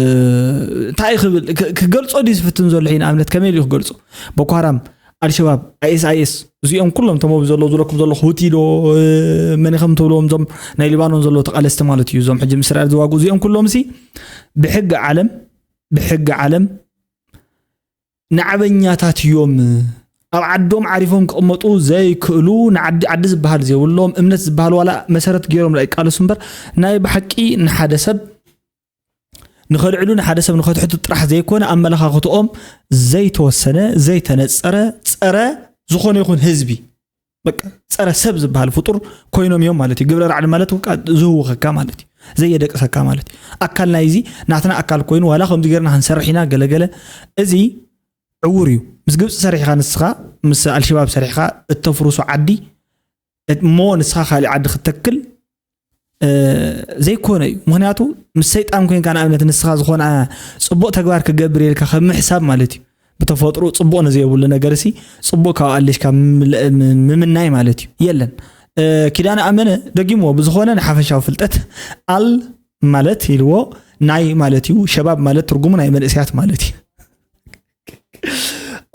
እንታይ ክብል፣ ክ-፣ ክገልጾ ድዩ ዝፍትን ዘሎ? ንኣብነት ከመይ ኢሉ ክገልጾ? ቦኮ ሃራም፣ ኣልሸባብ፣ ኣይኤስ ኣይኤስ፣ እዚኦም ኩሎም እቶም ኣብዚ ዘለዉ ዝብለኩም ዘለኹ፣ ሁቲ ዶ፣ እ፣ መን ኢኹም ትብልዎም፣ እዞም ናይ ሊባኖን ዘለዉ ተቓለስቲ ማለት እዩ፣ እዞም ሕጂ ምስ እስራኤል ዝዋግኡ፣ እዚኦም ኩሎም ሲ ብሕጊ ዓለም፣ ብሕጊ ዓለም ንዓበኛታት እዮም። ኣብ ዓዶም ዓሪፎም ክቕመጡ ዘይክእሉ፣ ንዓዲ ዓዲ ዝበሃል ዘይብሎም፣ እምነት ዝበሃል ዋላ መሰረት ገይሮም ላ ይቃለሱ እምበር፣ ናይ ብሓቂ ንሓደ ሰብ ንኸልዕሉ፣ ንሓደ ሰብ ንኸትሕቱ ጥራሕ ዘይኮነ፣ ኣመለኻኽትኦም ዘይተወሰነ፣ ዘይተነጸረ፣ ጸረ ዝኾነ ይኹን ህዝቢ፣ በቃ ጸረ ሰብ ዝበሃል ፍጡር ኮይኖም እዮም ማለት እዩ። ግብረ ራዕዲ ማለት በቃ ዝህውኸካ ማለት እዩ። ዘየደቅሰካ ማለት እዩ። ኣካል ናይዚ ናትና ኣካል ኮይኑ ዋላ ከምዚ ጌርና ክንሰርሕ ኢና ገለገለ፣ እዚ ዕውር እዩ። ምስ ግብፂ ሰሪሕኻ ንስኻ፣ ምስ ኣልሸባብ ሰሪሕኻ እተፍርሶ ዓዲ እሞ ንስኻ ካሊእ ዓዲ ክትተክል ዘይኮነ እዩ። ምክንያቱ ምስ ሰይጣን ኮንካ ንኣብነት ንስኻ ዝኾነ ፅቡቕ ተግባር ክገብር ኢልካ ከም ምሕሳብ ማለት እዩ። ብተፈጥሮ ፅቡቕ ንዘይብሉ ነገር ሲ ፅቡቕ ካብ ኣለሽካ ምምናይ ማለት እዩ። የለን። ኪዳነ ኣመነ ደጊሞ ብዝኾነ ንሓፈሻዊ ፍልጠት ኣል ማለት ኢልዎ ናይ ማለት እዩ። ሸባብ ማለት ትርጉሙ ናይ መንእሰያት ማለት እዩ።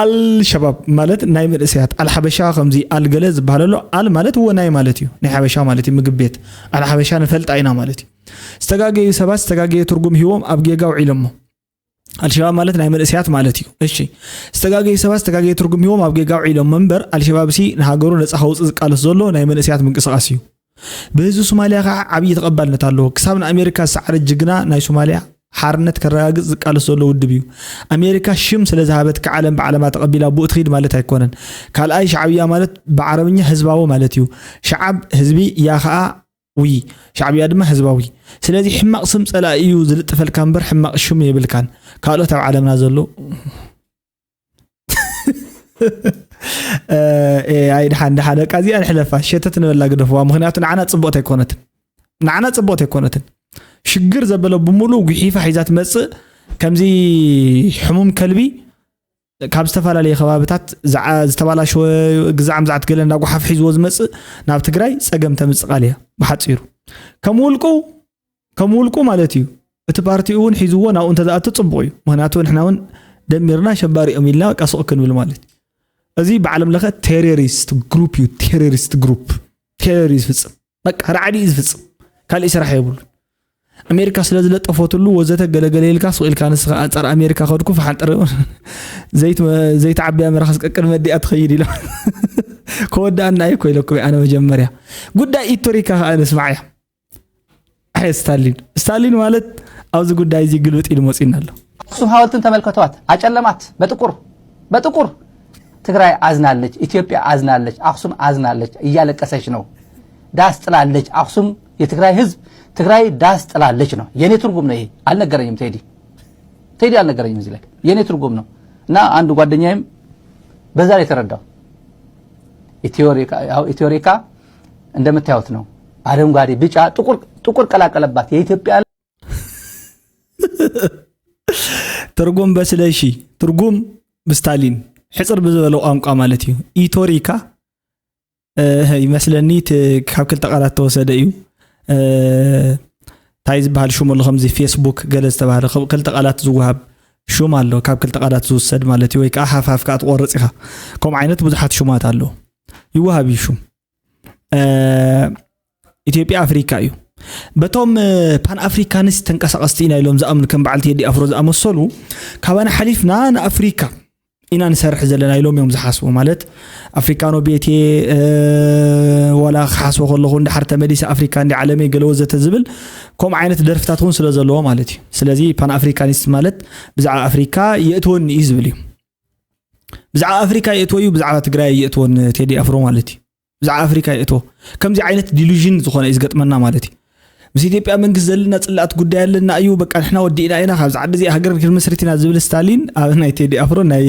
ኣልሸባብ ማለት ናይ መንእሰያት፣ ኣልሓበሻ ከምዚ ኣልገለ ዝበሃል ኣሎ። ኣል ማለት እወ ናይ ማለት እዩ። ናይ ሓበሻ ማለት እዩ። ምግብ ቤት ኣልሓበሻ ንፈልጣ ኢና ማለት እዩ። ዝተጋገዩ ሰባት ዝተጋገየ ትርጉም ሂቦም ኣብ ጌጋ ውዒሎሞ። ኣልሸባብ ማለት ናይ መንእሰያት ማለት እዩ። እሺ፣ ዝተጋገዩ ሰባት ዝተጋገየ ትርጉም ሂቦም ኣብ ጌጋ ውዒሎሞ እምበር ኣልሸባብ ሲ ንሃገሩ ነፃ ከውፅእ ዝቃለስ ዘሎ ናይ መንእሰያት ምንቅስቃስ እዩ። ብህዝቢ ሶማልያ ከዓ ዓብዪ ተቐባልነት ኣለዎ። ክሳብ ንኣሜሪካ ዝሰዓረ ጅግና ናይ ሶማልያ ሓርነት ከረጋግፅ ዝቃለስ ዘሎ ውድብ እዩ። ኣሜሪካ ሽም ስለ ዝሃበትካ ዓለም ብዓለማ ተቐቢላ ብኡ ትኺድ ማለት ኣይኮነን። ካልኣይ ሻዕብያ ማለት ብዓረብኛ ህዝባዊ ማለት እዩ። ሻዓብ ህዝቢ፣ ያ ከዓ ዊ ሻዕብያ ድማ ህዝባዊ። ስለዚ ሕማቕ ስም ፀላኢ እዩ ዝልጥፈልካ እምበር ሕማቕ ሽም የብልካን። ካልኦት ኣብ ዓለምና ዘሎ ኣይ ድሓን ድሓን በቃ እዚኣ ንሕለፋ ሸተት ንበላ ግደፍዋ። ምክንያቱ ንዓና ፅቡቕት ኣይኮነትን፣ ንዓና ፅቡቕት ኣይኮነትን። ሽግር ዘበለ ብምሉእ ጉሒፋ ሒዛ ትመፅእ። ከምዚ ሕሙም ከልቢ ካብ ዝተፈላለየ ከባብታት ዝተባላሸወ ግዛዕ ምዛዕት ገለ እንዳጓሓፍ ሒዝዎ ዝመፅእ ናብ ትግራይ ፀገም ተምፅእ ቃል እያ ብሓፂሩ። ከም ውልቁ ከም ውልቁ ማለት እዩ። እቲ ፓርቲ እውን ሒዝዎ ናብኡ እንተዝኣቱ ፅቡቕ እዩ። ምክንያቱ ንሕና እውን ደሚርና ሸባሪኦም ኢልና በቃ ስቕ ክንብል ማለት እዩ። እዚ ብዓለም ለኸ ቴሮሪስት ግሩፕ እዩ። ቴሮሪስት ግሩፕ ቴሮሪስት ፍፅም በቃ ራዕዲ እዩ ዝፍፅም። ካልእ ስራሕ የብሉን። ኣሜሪካ ስለ ዝለጠፈትሉ ወዘተ ገለገለ ኢልካ ስቕ ኢልካ ንስኻ ኣንፃር ኣሜሪካ ከድኩ ፈሓንጥር ዘይትዓብያ መራኸስ ቀቅድመ ኣዲኣ ትኸይድ ኢሎም ከወዳኣና እኮ ኢለኩም ኣነ መጀመርያ ጉዳይ ኢቶሪካ ከዓ ንስማዕ እያ። ኣይ ስታሊን ስታሊን ማለት ኣብዚ ጉዳይ እዚ ግልብጥ ኢሉ መፂና ኣሎ። ኣክሱም ሓወልትን ተመልከቷት፣ አጨለማት በጥቁር በጥቁር። ትግራይ አዝናለች፣ ኢትዮጵያ አዝናለች፣ አክሱም አዝናለች፣ እያለቀሰች ነው። ዳስ ጥላለች አክሱም፣ የትግራይ ህዝብ ትግራይ ዳስ ጥላለች ነው። የኔ ትርጉም ነው ይሄ። አልነገረኝም ቴዲ፣ ቴዲ አልነገረኝም እዚህ ላይ የኔ ትርጉም ነው። እና አንድ ጓደኛዬም በዛ ላይ ተረዳው። ኢትዮሪካ እንደምታዩት ነው። አረንጓዴ፣ ቢጫ፣ ጥቁር ጥቁር ቀላቀለባት የኢትዮጵያ ትርጉም በስለሺ ትርጉም ብስታሊን ሕፅር ብዝበለ ቋንቋ ማለት እዩ። ኢቶሪካ ይመስለኒ ካብ ክልተ ቃላት ተወሰደ እዩ። እንታይ ዝበሃል ሹም ኣሎ ከምዚ ፌስቡክ ገለ ዝተባሃለ ክልተ ቃላት ዝወሃብ ሹም ኣሎ ካብ ክልተ ቃላት ዝውሰድ ማለት እዩ። ወይ ከዓ ሃፍሃፍ ከዓ ትቆርፅ ኢኻ። ከምኡ ዓይነት ብዙሓት ሹማት ኣሎ ይወሃብ እዩ ሹም። ኢትዮጵያ ኣፍሪካ እዩ። በቶም ፓን ኣፍሪካንስ ተንቀሳቀስቲ ኢና ኢሎም ዝኣምኑ ከም በዓል ቴዲ ኣፍሮ ዝኣመሰሉ ካባና ሓሊፍና ንኣፍሪካ ኢና ንሰርሕ ዘለና ኢሎም እዮም ዝሓስቡ። ማለት ኣፍሪካኖ ቤቴ ዋላ ክሓስቦ ከለኹ እንድሓር ተመሊሰ ኣፍሪካ እንዲ ዓለመይ ገለ ወዘተ ዝብል ከምኡ ዓይነት ደርፍታት እውን ስለ ዘለዎ ማለት እዩ። ስለዚ ፓን ኣፍሪካኒስት ማለት ብዛዕባ ኣፍሪካ የእትወኒ እዩ ዝብል እዩ። ብዛዕባ ኣፍሪካ የእትወ እዩ፣ ብዛዕባ ትግራይ የእትወን ቴዲ ኣፍሮ ማለት እዩ። ብዛዕባ ኣፍሪካ የእትዎ ከምዚ ዓይነት ዲሉዥን ዝኾነ እዩ ዝገጥመና ማለት እዩ። ምስ ኢትዮጵያ መንግስት ዘለና ፅላኣት ጉዳይ ኣለና እዩ በቃ ንሕና ወዲእና ኢና ካብዚ ዓዲ እዚኣ ሃገር ክንመስርት ኢና ዝብል ስታሊን ኣብ ናይ ቴዲ ኣፍሮ ናይ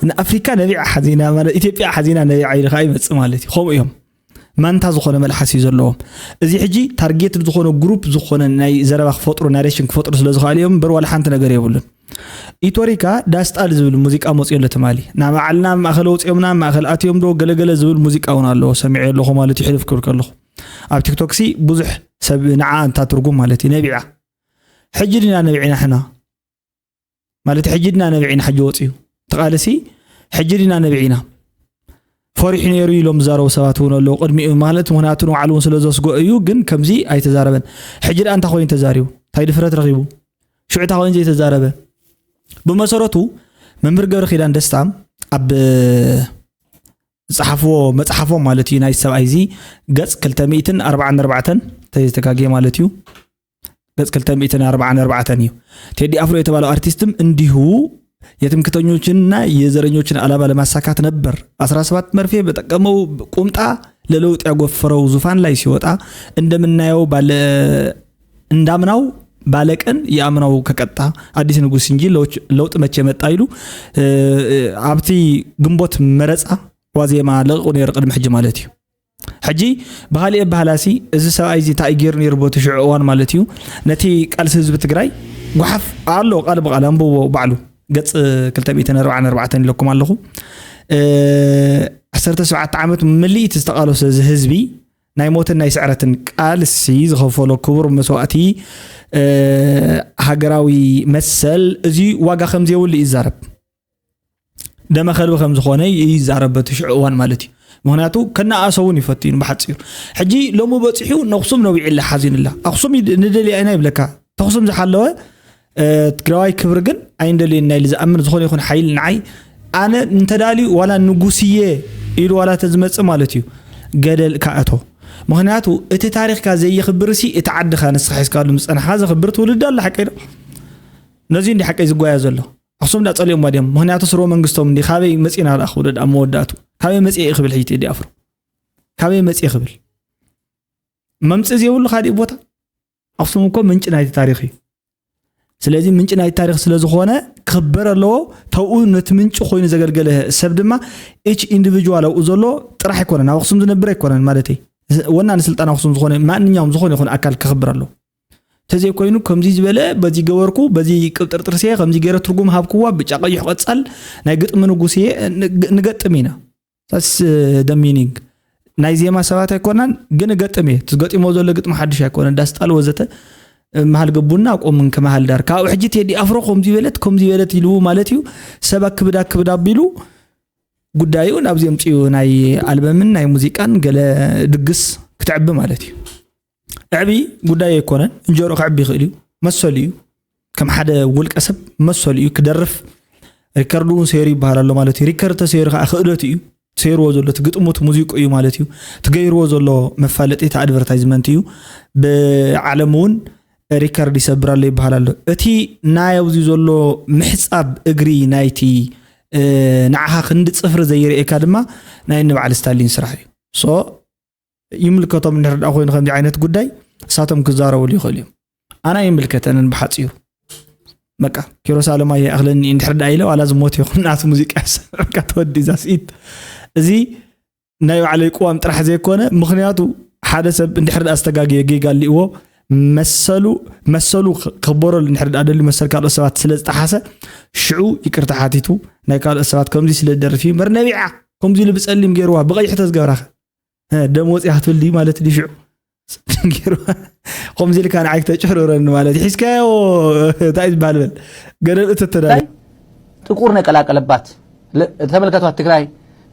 ንኣፍሪካ ነቢዓ ሓዚና ማለት ኢትዮጵያ ሓዚና ነቢዓ ኢሉ ከዓ ይመፅእ ማለት እዩ። ከምኡ እዮም ማንታ ዝኾነ መልሓስ እዩ ዘለዎም። እዚ ሕጂ ታርጌትድ ዝኾነ ግሩፕ ዝኾነ ናይ ዘረባ ክፈጥሩ ናሬሽን ክፈጥሩ ስለ ዝኽኣሉ እዮም እምበር ዋላ ሓንቲ ነገር የብሉን። ኢቶሪካ ዳስጣል ዝብል ሙዚቃ መፅዮ ኣሎ ትማሊ ናባዕልና ማእኸል ወፂኦምና ማእኸል ኣትዮም ዶ ገለገለ ዝብል ሙዚቃ እውን ኣለዎ ሰሚዐ ኣለኹ ማለት እዩ። ሕልፍ ክብል ከለኹ ኣብ ቲክቶክ ሲ ብዙሕ ሰብ ንዓ እንታ ትርጉም ማለት እዩ ነቢዓ ሕጂ ዲና ነቢዕና ሕና ማለት ሕጂ ድና ነቢዕና ሕጂ ወፅዩ ተቃልሲ ሕጂ ድና ነቢዕና ፈሪሑ ነይሩ ኢሎም ዝዛረቡ ሰባት እውን ኣለዉ ቅድሚኡ ማለት ምክንያቱ ንባዕሉ እውን ስለ ዘስጎ እዩ ግን ከምዚ ኣይተዛረበን። ሕጂ ድኣ እንታይ ኮይኑ ተዛሪቡ እንታይ ድፍረት ረኪቡ ሽዑ እንታይ ኮይኑ ዘይተዛረበ። ብመሰረቱ መምህር ገብረ ኪዳን ደስታ ኣብ ዝፀሓፍዎ መፅሓፎም ማለት እዩ ናይ ሰብኣይ እዚ ገፅ ክልተ ሚእትን ኣርባዓን ኣርባዕተን ተይተጋግየ ማለት እዩ ገፅ ክልተ ሚእትን ኣርባዓን ኣርባዕተን እዩ። ቴዲ ኣፍሮ የተባለው አርቲስትም እንዲሁ የትምክተኞችንና የዘረኞችን ዓላማ ለማሳካት ነበር። አስራ ሰባት መርፌ በጠቀመው ቁምጣ ለለውጥ ያጎፈረው ዙፋን ላይ ሲወጣ እንደምናየው ባለ እንዳምናው ባለቀን የኣምናው ከቀጣ አዲስ ንጉስ እንጂ ለውጭ- ለውጥ መቼ መጣ ኢሉ እ፣ እ፣ ኣብቲ ግንቦት መረፃ ዋዜማ ለቂቑ ነይሩ ቅድሚ ሕጂ ማለት እዩ። ሕጂ ብኻሊእ ኣበሃላሲ እዚ ሰብኣይ እዚ እንታይ ገይሩ ነይሩ በቲ ሽዑ እዋን ማለት እዩ ነቲ ቃልሲ ህዝቢ ትግራይ ጓሓፍ ኣሎ ቃል ብቃል ኣንብቦ ባዕሉ ገፅ ክልተ ሚእትን ኣርባዓን ኣርባዕተን ኢለኩም ኣለኹ። እ፣ ዓሰርተ ሰብዓተ ዓመት ምልኢት ዝተቃለሶ እዚ ህዝቢ ናይ ሞትን ናይ ስዕረትን ቃልሲ ዝኸፈሎ ክቡር መስዋእቲ እ፣ ሃገራዊ መሰል እዚ ዋጋ ከም ዘይብሉ እዩ ይዛረብ። ደመ ከልቢ ከም ዝኾነ እዩ ይዛረብ በቲ ሽዑ እዋን ማለት እዩ። ምክንያቱ ከነኣእሶ እውን ይፈትዩ ብሓፂሩ። ሕጂ ሎሚ በፂሑ ነኽሱም ነዊዕላ ሓዚንላ ኣኽሱም ይድ- ንደልያ ኢና ይብለካ ተኽሱም ዝሓለወ እ፣ ትግራዋይ ክብሪ ግን ኣይንደልየን ናይ ዝኣምን ዝኾነ ይኹን ሓይሊ ንዓይ ኣነ እንተዳልዩ ዋላ ንጉስየ ኢሉ ዋላ ተዝመፅእ ማለት እዩ ገደል ካእቶ። ምክንያቱ እቲ ታሪክካ ዘይኽብር ሲ እቲ ዓድኻ ንስኻ ሒዝካሉ ምፀናሕካ ዘኽብር ትውልድ ኣላ ሓቀይ ዶ? ነዚ እንዲ ሓቀይ ዝጓያ ዘሎ ኣክሱም እንዳፀልኦም ድዮም? ምክንያቱ ስርወ መንግስቶም እንዲ ካበይ መፂና ደኣ ክብሉ ኣብ መወዳእቱ ካበይ መፅአ እዩ ክብል ሕጂ ቴዲ ኣፍሮ ካበይ መፅአ ክብል መምፅእ ዘይብሉ ካሊእ ቦታ ኣክሱም እኮ ምንጪ ናይቲ ታሪክ እዩ። ስለዚ ምንጪ ናይቲ ታሪክ ስለዝኾነ ክኽበር ኣለዎ። ተብኡ ነቲ ምንጪ ኮይኑ ዘገልገለ ሰብ ድማ ኢች ኢንዲቪጁዋል ኣብኡ ዘሎ ጥራሕ ኣይኮነን ኣብ ኣክሱም ዝነብር ኣይኮነን ማለተይ ወና ንስልጣን ኣክሱም ዝኾነ ማንኛውም ዝኾነ ይኹን ኣካል ክኽብር ኣለዎ። ተዘይኮይኑ ከምዚ ዝበለ በዚ ገበርኩ በዚ ቅብጥርጥርሴ ከምዚ ገይረ ትርጉም ሃብክዋ ብጫ ቀይሕ ቀፃል ናይ ግጥሚ ንጉስየ ንገጥም ኢና። ስ ሚኒንግ ናይ ዜማ ሰባት ኣይኮናን ግን እገጥም እየ ትገጢሞ ዘሎ ግጥሚ ሓድሽ ኣይኮነ ዳስጣል ወዘተ መሃል ገቡና ቆምን ከመሃል ዳር ካብኡ ሕጂ ቴዲ ኣፍሮ ከምዚ በለት ከምዚ በለት ኢልዉ ማለት እዩ። ሰብ ኣክብድ ኣክብድ ኣቢሉ ጉዳዩ ናብዚ ኣምፅኡ ናይ ኣልበምን ናይ ሙዚቃን ገለ ድግስ ክትዕቢ ማለት እዩ። ዕቢ ጉዳይ ኣይኮነን። እንጀሮ ክዕቢ ይኽእል እዩ፣ መሰሉ እዩ። ከም ሓደ ውልቀ ሰብ መሰሉ እዩ ክደርፍ። ሪከርድ እውን ሰይሩ ይበሃል ኣሎ ማለት እዩ። ሪከርድ ተሰይሩ ከዓ ክእለቱ እዩ ሰይርዎ ዘሎ እቲ ግጥሙ እቲ ሙዚቁ እዩ ማለት እዩ። እቲ ገይርዎ ዘሎ መፋለጢ እቲ ኣድቨርታይዝመንት እዩ። ብዓለም እውን ሪከርድ ይሰብር ኣሎ ይበሃል ኣሎ። እቲ ናይ ኣብዚ ዘሎ ምሕፃብ እግሪ ናይቲ ንዓኻ ክንዲ ፅፍሪ ዘይርእየካ ድማ ናይ ንበዓል ስታሊን ስራሕ እዩ። ሶ ይምልከቶም እንድሕር ደኣ ኮይኑ ከምዚ ዓይነት ጉዳይ እሳቶም ክዛረብሉ ይኽእሉ እዮም። ኣና ይምልከተንን ብሓፂሩ በቃ ኪሮስ ኣለማየ ይኣኽለኒ እንድሕር ደኣ ኢለ ዋላ ዝሞት ይኹን ናቱ ሙዚቃ ያሰምዕካ ተወዲ እዛ ስኢት እዚ ናይ ባዕለይ ቅዋም ጥራሕ ዘይኮነ ምኽንያቱ ሓደ ሰብ እንድሕር ደኣ ዝተጋገየ ጌጋ ኣሊእዎ መሰሉ መሰሉ ክበረሉ እንድሕር ደኣ ደልዩ መሰል ካልኦት ሰባት ስለ ዝጠሓሰ ሽዑ ይቅርታ ሓቲቱ ናይ ካልኦት ሰባት ከምዚ ስለ ዝደርፍ እዩ እምበር ነቢዓ ከምዚ ኢሉ ብፀሊም ገይርዋ ብቐይሕ ተዝገብራኸ ደም ወፂኣ ክትብል ድዩ ማለት ድዩ ሽዑ ገይሩ ከምዚ ኢልካ ንዓይ ክተጭርረኒ ማለት እዩ ሒዝካዮ እንታይ ዝበሃል በል ገደል እተተዳለ ጥቁር ነው የቀላቀለባት። ተመልከቷት ትግራይ፣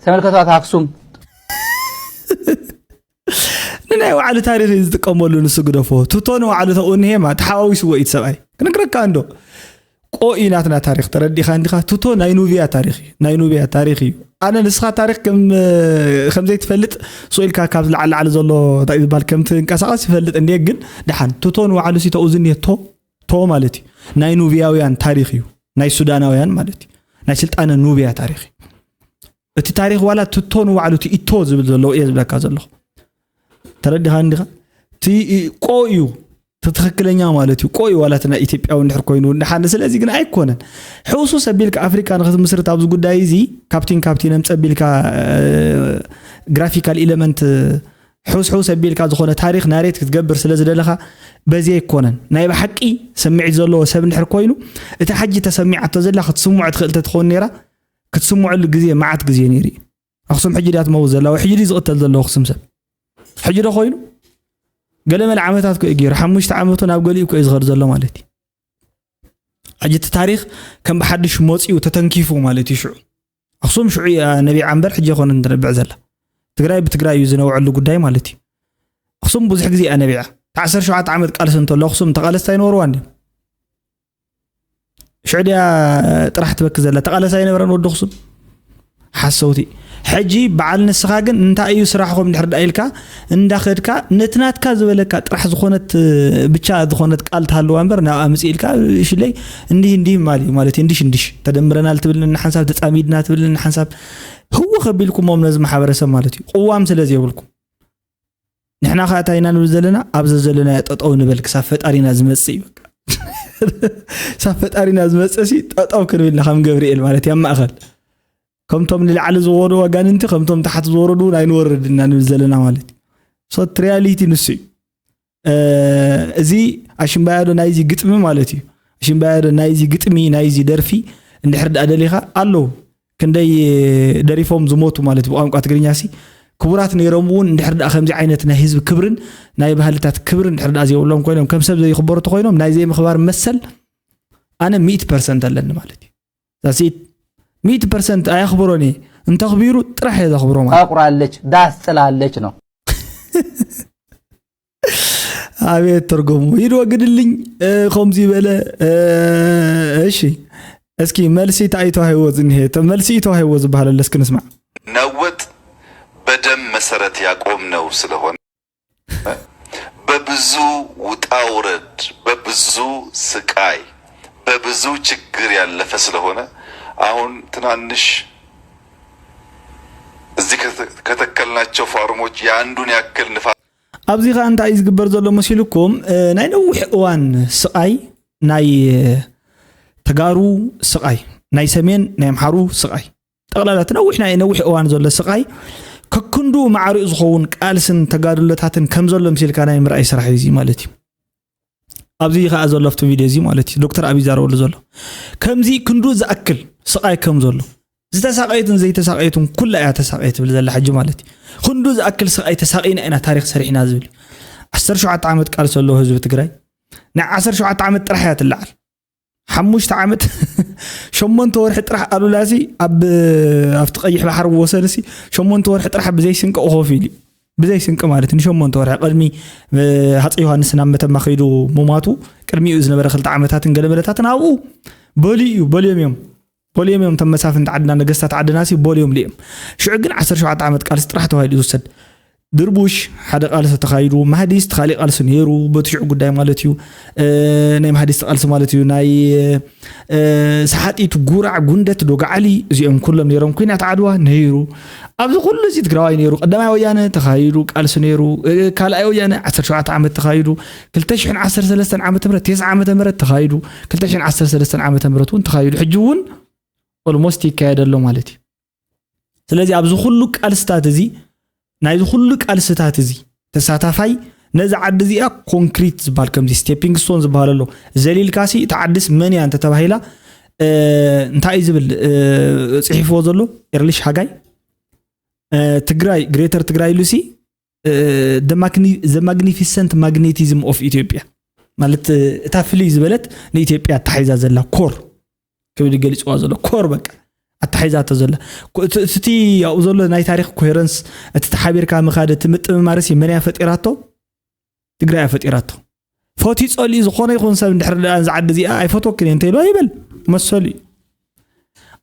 ተመልከቷት አክሱም። ንናይ ባዕሉ ታሪክ እዩ ዝጥቀመሉ ንሱ ግደፎ ትቶ ንባዕሉ ተኡ ንሄማ ተሓዋዊስዎ እዩ ሰብኣይ ክነግረካ እንዶ ቆ እዩ ናትና ታሪክ ተረዲኻ እንዲኻ ቱቶ ናይ ኑብያ ታሪክ እዩ ናይ ኑብያ ታሪክ እዩ ኣነ ንስኻ ታሪክ ከም ከም ዘይትፈልጥ ስኢልካ ካብ ዝለዓል ላዕሊ ዘሎ እንታይ ዝበሃል ከም ትንቀሳቐስ ይፈልጥ እንዴ ግን ደሓን ቱቶ ንባዕሉ ሲ ተኡ ዝኒሄ ቶ ቶ ማለት እዩ ናይ ኑብያውያን ታሪክ እዩ ናይ ሱዳናውያን ማለት እዩ ናይ ስልጣነ ኑብያ ታሪክ እዩ እቲ ታሪክ ዋላ ቱቶ ንባዕሉ እቲ ኢቶ ዝብል ዘለዎ እየ ዝብለካ ዘለኹ ተረዲኻ እንዲኻ እቲ ቆ እዩ ትክክለኛ ማለት እዩ ቆይ ዋላ እቲ ናይ ኢትዮጵያዊ እንድሕር ኮይኑ ንሓደ ስለዚ ግን ኣይኮነን ሕውሱስ ኣቢልካ ኣፍሪካ ንክትምስርት ኣብዚ ጉዳይ እዚ ካፕቲን ካፕቲን ኣምፀ ኣቢልካ ግራፊካል ኢለመንት ሕውስ ሕውስ ኣቢልካ ዝኾነ ታሪክ ናሬት ክትገብር ስለ ዝደለኻ በዚ ኣይኮነን ናይ ብሓቂ ስምዒት ዘለዎ ሰብ እንድሕር ኮይኑ እቲ ሓጂ ተሰሚዓቶ ዘላ ክትስምዖ ትኽእል ተትኸውን ነይራ ክትስምዐሉ ግዜ መዓት ግዜ ነይሩ እዩ ኣኽሱም ሕጂ ድያ ትመውት ዘላ ወይ ሕጂ ድዩ ዝቕተል ዘሎ ኣኽሱም ሰብ ሕጂ ዶ ኮይኑ ገለመለ ዓመታት ኮ ገይሩ ሓሙሽተ ዓመቱ ናብ ገሊኡ ኮ ዝኸድ ዘሎ ማለት እዩ ሕጂ እቲ ታሪክ ከም ብሓድሽ መፂኡ ተተንኪፉ ማለት እዩ ሽዑ ኣኽሱም ሽዑ እያ ነቢዓ እምበር ሕጂ ኮነ ትነብዕ ዘላ ትግራይ ብትግራይ እዩ ዝነውዐሉ ጉዳይ ማለት እዩ ኣኽሱም ብዙሕ ግዜ እያ ነቢዓ ተዓሰርተ ሸውዓተ ዓመት ቃልሲ እንተሎ ኣኽሱም ተቃለስቲ ኣይነበርዋን ድዮም ሽዑ ድያ ጥራሕ ትበኪ ዘላ ተቃለስ ኣይነበረን ወዲ ኣኽሱም ሓሰውቲ ሕጂ በዓል ንስኻ ግን እንታይ እዩ ስራሕኹም ድሕር ዳ ኢልካ እንዳኸድካ ነቲ ናትካ ዝበለካ ጥራሕ ዝኾነት ብቻ ዝኾነት ቃል ትሃልዋ እምበር ናብ ኣምፅ ኢልካ ሽለይ እንዲህ እንዲህ ማል ማለት እንዲሽ እንዲሽ ተደምረናል ትብል ንሓንሳብ ተፃሚድና ትብል ንሓንሳብ ህወ ከቢልኩሞም ነዚ ማሕበረሰብ ማለት እዩ ቅዋም ስለ ዘይብልኩም ንሕና ከዓ እንታይ ኢና ንብል ዘለና? ኣብዘ ዘለና ጠጠው ንበል፣ ክሳብ ፈጣሪና ዝመጽእ እዩ። በቃ፣ ክሳብ ፈጣሪና ዝመጽእ ሲ ጠጠው ክንብል ኢና፣ ከም ገብርኤል ማለት እዩ። ኣብ ማእኸል ከምቶም ንላዕሊ ዝወረዱ ኣጋንንቲ፣ ከምቶም ታሕቲ ዝወረዱ እውን ኣይንወርድ ኢና ንብል ዘለና ማለት እዩ። So እቲ ሪያሊቲ ንሱ እዩ። እዚ ኣሽምባያዶ ናይዚ ግጥሚ ማለት እዩ። ኣሽምባያዶ ናይዚ ግጥሚ፣ ናይዚ ደርፊ እንድሕር ደኣ ደሊኻ ኣለዉ፣ ክንደይ ደሪፎም ዝሞቱ ማለት ብቋንቋ ትግርኛ ሲ ክቡራት ነይሮም እውን፣ እንድሕር ደኣ ከምዚ ዓይነት ናይ ህዝቢ ክብርን ናይ ባህልታት ክብርን እንድሕር ደኣ ዘይብሎም ኮይኖም፣ ከም ሰብ ዘይኽበሩ ተኮይኖም፣ ናይ ዘይምኽባር መሰል ኣነ ሚእቲ ፐርሰንት ኣለኒ ማለት እዩ። ዛሲት ሚእቲ ፐርሰንት ኣየኽብሮን እየ። እንተኽቢሩ ጥራሕ እየ ዘኽብሮ ማለት። ጠቁራለች፣ ዳስ ጥላለች ነው። ኣቤት ትርጉሙ። ሂድ ወግድልኝ፣ እ፣ ከምዚ በለ። እ፣ እሺ፣ እስኪ መልሲ እንታይ ተዋሂቦ ዝንሄ? ተ-፣ መልሲ ተዋሂቦ ዝበሃል ኣሎ፣ እስኪ ንስማዕ። ነውጥ በደም መሰረት ያቆምነው ስለሆነ፣ በብዙ ውጣ ውረድ፣ በብዙ ስቃይ፣ በብዙ ችግር ያለፈ ስለሆነ፣ አሁን ትናንሽ እዚህ ከተ-፣ ከተከልናቸው ፋርሞች የአንዱን ያክል ንፋስ ኣብዚ ኸኣ እንታይ እዩ ዝግበር ዘሎ መሲልኩም? እ፣ ናይ ነዊሕ እዋን ስቓይ፣ ናይ ተጋሩ ስቓይ፣ ናይ ሰሜን ናይ ኣምሓሩ ስቓይ፣ ጠቕላላ እቲ ነዊሕ ናይ ነዊሕ እዋን ዘሎ ስቓይ፣ ከክንዱ ማዕሪኡ ዝኸውን ቃልስን ተጋድሎታትን ከም ዘሎ መሲልካ ናይ ምርኣይ ስራሕ እዩ እዚ ማለት እዩ። ኣብዚ ኸኣ ዘሎ ኣብቲ ቪድዮ እዚ ማለት እዩ፣ ዶክተር ኣብይ ይዛረበሉ ዘሎ። ከምዚ ክንዱ ዝኣክል ስቓይ ከም ዘሎ፣ ዝተሳቐየትን ዘይተሳቐየትን ኩላ እያ ተሳቐየ ትብል ዘላ ሕጂ ማለት እዩ። ክንዱ ዝኣክል ስቓይ ተሳቒና ኢና ታሪኽ ሰሪሕና ዝብል እዩ። ዓሰርተ ሸውዓተ ዓመት ቃልሲ ኣለዎ ህዝቢ ትግራይ። ናይ ዓሰርተ ሸውዓተ ዓመት ጥራሕ እያ ትለዓል። ሓሙሽተ ዓመት፣ ሸሞንተ ወርሒ ጥራሕ ኣሉላሲ ኣብ፣ ኣብቲ ቀይሕ ባሕሪ ወሰንሲ ሸሞንተ ወርሒ ጥራሕ ብዘይ ስንቂ ኮፍ ኢሉ እዩ። ብዘይ ስንቂ ማለት ንሸሞንተ ወርሒ ቅድሚ፣ እ፣ ሃፀይ ዮሃንስ ናብ መተማ ከይዱ ምሟቱ ቅድሚኡ ዝነበረ ክልተ ዓመታትን ገለመለታትን ኣብኡ በልዩ እዩ፣ በልዮም እዮም። በልዮም እዮም እቶም መሳፍንቲ ዓድና፣ ነገስታት ዓድና ሲ በልዮም ልዮም። ሽዑ ግን ዓሰርተ ሸውዓተ ዓመት ቃልሲ ጥራሕ ተባሂሉ ዝውሰድ። ድርቡሽ ሓደ ቃልሲ ተኻይዱ፣ ማህዲስት ካሊእ ቃልሲ ነይሩ፣ በቲ ሽዑ ጉዳይ ማለት እዩ። እ፣ ናይ ማህዲስት ቃልሲ ማለት እዩ፣ ናይ፣ እ፣ ሰሓጢት፣ ጉራዕ፣ ጉንደት፣ ዶጋዓሊ፣ እዚኦም ኩሎም ነይሮም። ኩናት ዓድዋ ነይሩ። ኣብዚ ኩሉ እዚ ትግራዋይ ነይሩ። ቀዳማይ ወያነ ተኻይዱ፣ ቃልሲ ነይሩ። እ፣ ካልኣይ ወያነ ዓሰርተ ሸውዓተ ዓመት ተኻይዱ። ክልተ ሽሕን ዓሰርተ ሰለስተን ዓመተ ምህረት፣ ተስዓ ዓመተ ምህረት ተኻይዱ። ክልተ ሽሕን ዓሰርተ ሰለስተን ዓመተ ምህረት እውን ተኻይዱ። ሕጂ እውን ኦልሞስት ይካየድ ኣሎ ማለት እዩ። ስለዚ ኣብዚ ኩሉ ቃልስታት እዚ፣ ናይዚ ኩሉ ቃልስታት እዚ ተሳታፋይ፣ ነዚ ዓዲ እዚኣ ኮንክሪት ዝበሃል ከምዚ ስቴፒንግ ስቶን ዝበሃል ኣሎ፣ ዘሊልካሲ እታ ዓድስ መን እያ እንተተባሂላ፣ እ፣ እንታይ እዩ ዝብል፣ እ፣ ጽሒፍዎ ዘሎ ኤርሊሽ ሃጋይ፣ እ፣ ትግራይ፣ ግሬተር ትግራይ ኢሉሲ፣ እ፣ the magni-, the magnificent magnetism of ኢትዮጵያ ማለት፣ እ፣ እታ ፍልይ ዝበለት ንኢትዮጵያ ኣታሒዛ ዘላ ኮር ክብል ገሊፅዋ ዘሎ ኮር በቃ ኣታሒዛቶ ዘላ። ኮ-፣ እቲ፣ እቲ ኣብኡ ዘሎ ናይ ታሪኽ ኮሄረንስ፣ እቲ ተሓቢርካ ምኻድ፣ እቲ ምጥምማርሲ መን እያ ፈጢራቶ? ትግራይ እያ ፈጢራቶ። ፈትዩ ጸልዩ ዝኾነ ይኹን ሰብ እንድሕር ደኣ እዚ ዓዲ እዚኣ ኣይፈትወክን እየ እንተኢሉ ይበል፣ መሰሉ እዩ።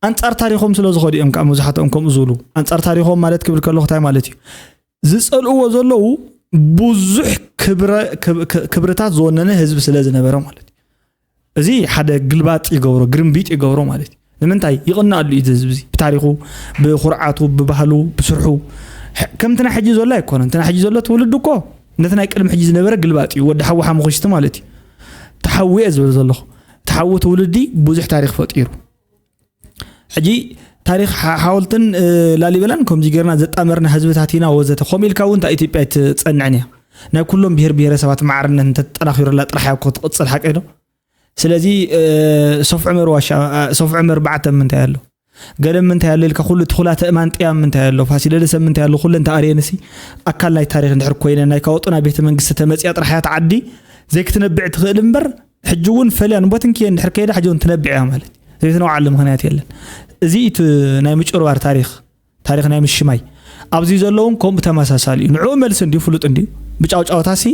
ኣንጻር ታሪኾም ስለ ዝኾዱ እዮም ከዓ መብዛሕትኦም ከምኡ ዝብሉ። ኣንጻር ታሪኾም ማለት ክብል ከለኹ እንታይ ማለት እዩ? ዝጸልእዎ ዘለዉ ብዙሕ ክብረ-፣ ክብ-፣ ክ-፣ ክብርታት ዝወነነ ህዝቢ ስለ ዝነበረ ማለት እዩ። እዚ ሓደ ግልባጥ ይገብሮ፣ ግርምቢጥ ይገብሮ ማለት እዩ። ንምንታይ? ይቕናኣሉ እዩ እዚ ህዝቢ እዚ። ብታሪኹ፣ ብኹርዓቱ፣ ብባህሉ፣ ብስርሑ። ሕ-፣ ከምቲ ናይ ሕጂ ዘሎ ኣይኮነን። እቲ ናይ ሕጂ ዘሎ ትውልዲ እኮ ነቲ ናይ ቅድሚ ሕጂ ዝነበረ ግልባጥ እዩ። ወዲ ሓዊ ሓሙኽሽቲ ማለት እዩ። ተሓዊ እየ ዝብል ዘለኹ። ተሓዊ ትውልዲ ብዙሕ ታሪኽ ፈጢሩ። ሕጂ ታሪኽ ሓ-፣ ሓወልትን፣ እ፣ ላሊበላን ከምዚ ጌርና ዘጣመርና ህዝብታት ኢና ወዘተ። ከምኡ ኢልካ እውን እታ ኢትዮጵያ ኣይትጸንዕን እያ። ናይ ኩሎም ብሄር ብሄረሰባት ማዕርነት እንተተጠናኺሩላ ጥራሕ እያ እኮ ትቕጽል፣ ሓቀይ ዶ? ስለዚ፣ እ፣ ሶፍ ዑመር ዋሻ፣ እ፣ ሶፍ ዑመር በዓቲ ኣብ ምንታይ ኣሎ? ገለ ኣብ ምንታይ ኣሎ ኢልካ ኩሉ እቲ ኩላተ እማን ጥያ ኣብ ምንታይ ኣሎ? ፋሲለደስ ኣብ ምንታይ ኣሎ? ኩለን ተኣርየንሲ ኣካል ናይ ታሪኽ እንድሕር ኮይነ ናይ ካወጡና ቤተ መንግስቲ ተመጽያ ጥራሕ እያ እታ ዓዲ ዘይክትነብዕ ትኽእል እምበር፣ ሕጂ እውን ፈልያ ንቦትንኪ እንድሕር ከይዳ ሕጂ እውን ትነብዕ እያ ማለት እዩ። ዘይትነውዓሉ ምኽንያት የለን። እዚ እቲ ናይ ምጭርባር ታሪኽ፣ ታሪኽ ናይ ምሽማይ። ኣብዚ ዘለውን ከምኡ ተመሳሳሊ እዩ። ንዕኡ መልሲ እንድዩ ፍሉጥ እንድዩ። ብጫውጫውታሲ፣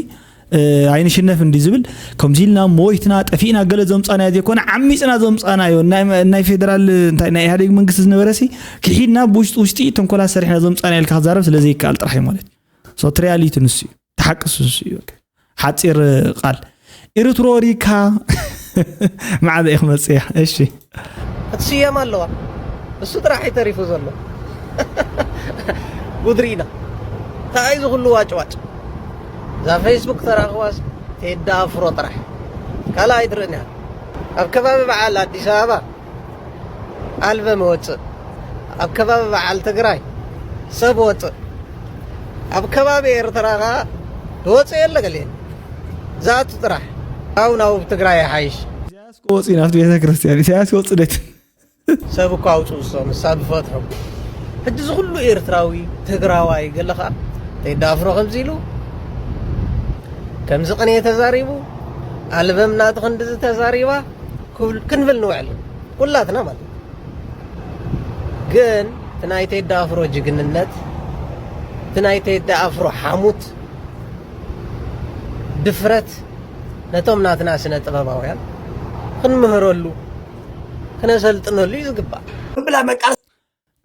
እ፣ ኣይንሽነፍ እንዲ ዝብል፣ ከምዚ ኢልና ሞይትና፣ ጠፊእና፣ ገለ ዘምጻናዮ ዘይኮነ፣ ዓሚጽና ዘምጻናዮ። ናይ፣ ናይ ፌደራል፣ እንታይ፣ ናይ ኢህኣዴግ መንግስቲ ዝነበረሲ፣ ክሒድና ብውሽጢ ውሽጢ ተንኮላት ሰሪሕና ዘምጻናዮ ኢልካ ክዛረብ ስለ ዘይከኣል ጥራሕ እዩ ማለት እዩ። So፣ እቲ ሪያሊቲ ንሱ እዩ። እቲ ሓቂ ንሱ እዩ። በቃ። ሓጺር ቃል። ኤርትሮ ሪካ መዓዝ ኢኽ መጽያ? እሺ። ክትስየም ኣለዋ። እሱ ጥራሕ እዩ ተሪፉ ዘሎ። ጉድ ርኢና። እንታይ እዚ ኩሉ ዋጭዋጭ? እዛ ፌስቡክ ተራኽባስ ቴዲ ኣፍሮ ጥራሕ ካልእ ኣይትርእን እያ። ኣብ ከባቢ በዓል ኣዲስ ኣበባ ኣልበም ወፅእ፣ ኣብ ከባቢ በዓል ትግራይ ሰብ ወፅእ፣ ኣብ ከባቢ ኤርትራ ኸዓ ዝወፅእ የለ ገለ የለ። ዝኣቱ ጥራሕ። ኣብኡ ናብ ትግራይ ይሓይሽ። ኢሳያስ ክወፅእ ናብቲ ቤተ ክርስቲያን ኢሳያስ ክወፅእ ደት ሰብ እኮ ኣውፅኡ እሶም ንሳ ብፈትሖም። ሕጂ እዚ ኩሉ ኤርትራዊ ትግራዋይ ገለ ኸዓ ቴዲ ኣፍሮ ከምዚ ኢሉ ከምዚ ቅኔ ተዛሪቡ ኣልበም ናቱ ክንድዚ ተዛሪባ ክብል- ክንብል ንውዕል ኩላትና ማለት እዩ። ግን እቲ ናይ ቴዲ ኣፍሮ ጅግንነት እቲ ናይ ቴዲ ኣፍሮ ሓሙት ድፍረት ነቶም ናትና ስነ ጥበባውያን ክንምህረሉ ክነሰልጥነሉ እዩ ዝግባእ። ብላ መቃ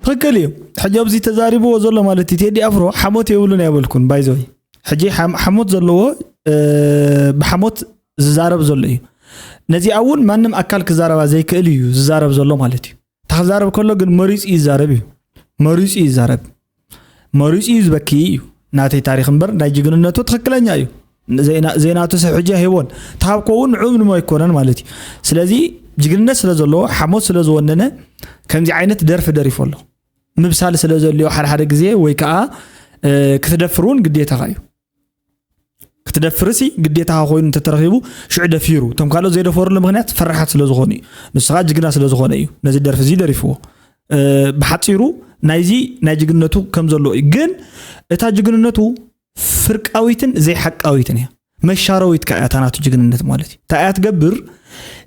ትኽክል እዩ። ሕጂ ኣብዚ ተዛሪብዎ ዘሎ ማለት እዩ ቴዲ ኣፍሮ ሓሞት የብሉን ኣይበልኩን ባይዘወይ። ሕጂ ሓም- ሓሞት ዘለዎ እ፣ ብሓሞት ዝዛረብ ዘሎ እዩ። ነዚኣ እውን ማንም ኣካል ክዛረባ ዘይክእል እዩ ዝዛረብ ዘሎ ማለት እዩ። እታ ክዛረብ ከሎ ግን መሪፁ ይዛረብ እዩ። መሪፁ ይዛረብ። መሪፁ እዩ ዝበኪ እዩ። ናተይ ታሪክ እምበር ናይ ጅግንነቱ ትኽክለኛ እዩ። ዘይና- ዘይናቱ ሰብ ሕጂ ኣይህቦን። ተሃብኮ እውን ንዕኡ ምንም ኣይኮነን ማለት እዩ። ስለዚ ጅግንነት ስለ ዘለዎ ሓሞት ስለ ዝወነነ ከምዚ ዓይነት ደርፊ ደሪፉ ኣሎ። ምብሳል ስለ ዘልዮ ሓደ ሓደ ግዜ ወይ ከዓ እ፣ ክትደፍር እውን ግዴታኻ እዩ። ክትደፍርሲ ግዴታኻ ኮይኑ እንተተረኺቡ ሽዑ ደፊሩ። እቶም ካልኦት ዘይደፈሩሉ ምክንያት ፈራሓት ስለ ዝኾኑ እዩ። ንሱ ከዓ ጅግና ስለ ዝኾነ እዩ ነዚ ደርፊ እዚ ደሪፍዎ። እ፣ ብሓፂሩ ናይዚ ናይ ጅግንነቱ ከም ዘለዎ እዩ። ግን እታ ጅግንነቱ ፍርቃዊትን ዘይሓቃዊትን እያ። መሻረዊት ከዓ እያ እታ ናቱ ጅግንነት ማለት እዩ። እንታይ እያ ትገብር?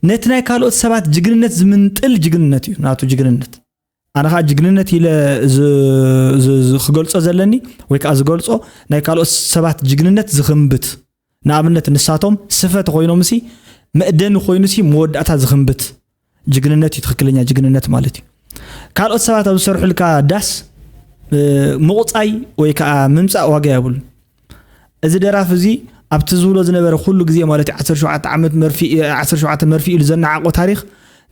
ነቲ ናይ ካልኦት ሰባት ጅግንነት ዝምንጥል ጅግንነት እዩ ናቱ ጅግንነት። ኣነ ከዓ ጅግንነት ኢለ ዝ- ዝ- ዝ- ክገልጾ ዘለኒ ወይ ከዓ ዝገልጾ ናይ ካልኦት ሰባት ጅግንነት ዝኽንብት። ንኣብነት ንሳቶም ስፈ ተኮይኖምሲ መእደኒ ኮይኑሲ መወዳእታ ዝኽንብት ጅግንነት እዩ ትኽክለኛ ጅግንነት ማለት እዩ። ካልኦት ሰባት ኣብ ዝሰርሑልካ ዳስ እ፣ ምቑፃይ ወይ ከዓ ምምፃእ ዋጋ የብሉን። እዚ ደራፊ እዚ ኣብቲ ዝብሎ ዝነበረ ኩሉ ግዜ ማለት እዩ ዓሰርተ ሸውዓተ ዓመት መርፊ ዓሰርተ ሸውዓተ መርፊ ኢሉ ዘነዓቆ ታሪክ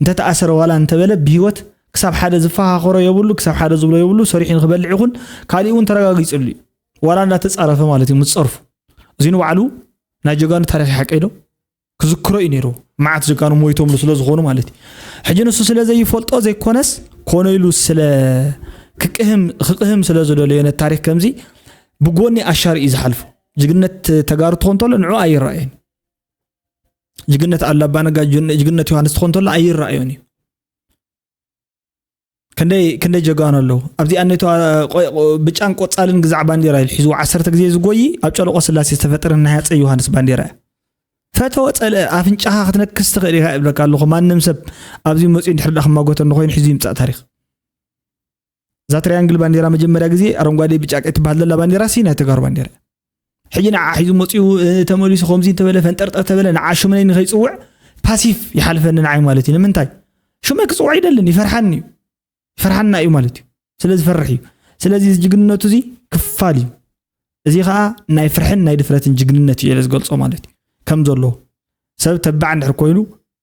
እንተተኣሰረ ዋላ እንተበለ ብሂወት ክሳብ ሓደ ዝፈኻኸሮ የብሉ ክሳብ ሓደ ዝብሎ የብሉ ሰሪሑ ንክበልዕ ይኹን ካሊእ እውን ተረጋጊፅሉ እዩ ዋላ እንዳተፃረፈ ማለት እዩ ምስ ፀርፉ እዚ ንባዕሉ ናይ ጀጋኑ ታሪክ ይሓቀ ኢሎ ክዝክሮ እዩ ነይሩ መዓት ጀጋኑ ሞይቶምሉ ስለ ዝኾኑ ማለት እዩ ሕጂ ንሱ ስለ ዘይፈልጦ ዘይኮነስ ኮነ ኢሉ ስለ ክቅህም ክቅህም ስለ ዝደለዮ ነቲ ታሪክ ከምዚ ብጎኒ ኣሻሪ እዩ ዝሓልፎ ጅግነት ተጋሩ ትኾን ተሎ ንዑ ኣይረኣየን ጅግነት ኣላባነጋ ጅግነት ዮሃንስ ትኾን ተሎ ኣይረኣዮን እዩ ክንደይ ክንደይ ጀጋኑ ኣለዉ ኣብዚኣ ነቶ ብጫን ቆፃልን ግዛዕ ባንዴራ ኢሉ ሒዝዎ ዓሰርተ ግዜ ዝጎይ ኣብ ጨለቆ ስላሴ ዝተፈጠረ ናይ ሃፀይ ዮሃንስ ባንዴራ እያ ፈተወ ፀልአ ኣፍንጫኻ ክትነክስ ትኽእል ኢኻ ይብለካ ኣለኹ ማንም ሰብ ኣብዚ መፅኡ እንድሕር ዳ ክማጎተኒ ኮይኑ ሒዙ ይምፃእ ታሪክ እዛ ትሪያንግል ባንዴራ መጀመርያ ግዜ ኣረንጓዴ ብጫ ቀይ ትበሃል ዘላ ባንዴራ ሲ ናይ ተጋሩ ባንዴራ ሕጂ ንዓ ሒዙ መፂኡ ተመሊሱ ከምዚ እንተበለ ፈንጠርጠር ተበለ ንዓ ሽሙነይ ንኸይፅውዕ ፓሲፍ ይሓልፈኒ ንዓይ ማለት እዩ ንምንታይ ሽመይ ክፅውዕ ይደልን ይፈርሓኒ እዩ ይፈርሓና እዩ ማለት እዩ ስለ ዝፈርሕ እዩ ስለዚ እዚ ጅግንነቱ እዚ ክፋል እዩ እዚ ከዓ ናይ ፍርሕን ናይ ድፍረትን ጅግንነት እዩ ኢለ ዝገልፆ ማለት እዩ ከም ዘሎ ሰብ ተባዕ እንድሕር ኮይኑ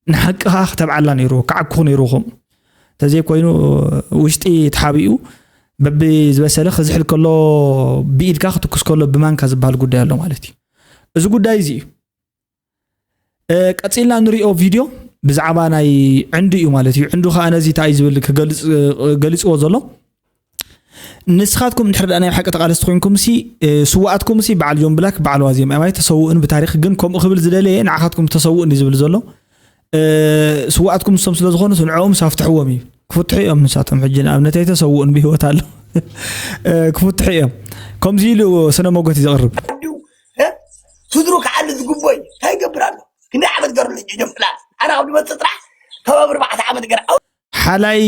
ንሓቂ ከዓ ክተብዓላ ነይርዎ ክዓኩኽ ነይርዎ ከምኡ እንተዘይኮይኑ ውሽጢ ተሓቢኡ በቢ ዝበሰለ ክዝሕል ከሎ ብኢድካ ክትኩስ ከሎ ብማንካ ዝበሃል ጉዳይ ኣሎ ማለት እዩ እዚ ጉዳይ እዚ እዩ ቀፂልና ንሪኦ ቪድዮ ብዛዕባ ናይ ዕንዱ እዩ ማለት እዩ ዕንዱ ከዓ ነዚ እንታይ ዝብል ገሊፅዎ ዘሎ ንስኻትኩም እንድሕር ደኣ ናይ ሓቂ ተቓለስቲ ኮይንኩም ሲ ስዋኣትኩም ሲ በዓል ጆን ብላክ በዓል ዋዜማ እማይ ተሰውእን ብታሪክ ግን ከምኡ ክብል ዝደለየ ንዓኻትኩም ተሰውእን እዩ ዝብል ዘሎ ስዋኣትኩም ንሶም ስለ ዝኾኑ ንዕኦም ሳፍትሕዎም እዩ ክፍትሑ እዮም ንሳቶም ሕጂ ንኣብነት ኣይተሰውእን ብህይወት ኣሎ ክፍትሑ እዮም ከምዚ ኢሉ ስነ መጎት እዩ ዘቕርብ ስድሩ ክዓሊ ዝግቦ እዩ እንታይ ይገብር ኣሎ ክንደይ ዓመት ገርሉ ጀጀፍላ ኣነ ካብ ድመፅእ ጥራሕ ከባቢ ኣርባዕተ ዓመት ገር ሓላይ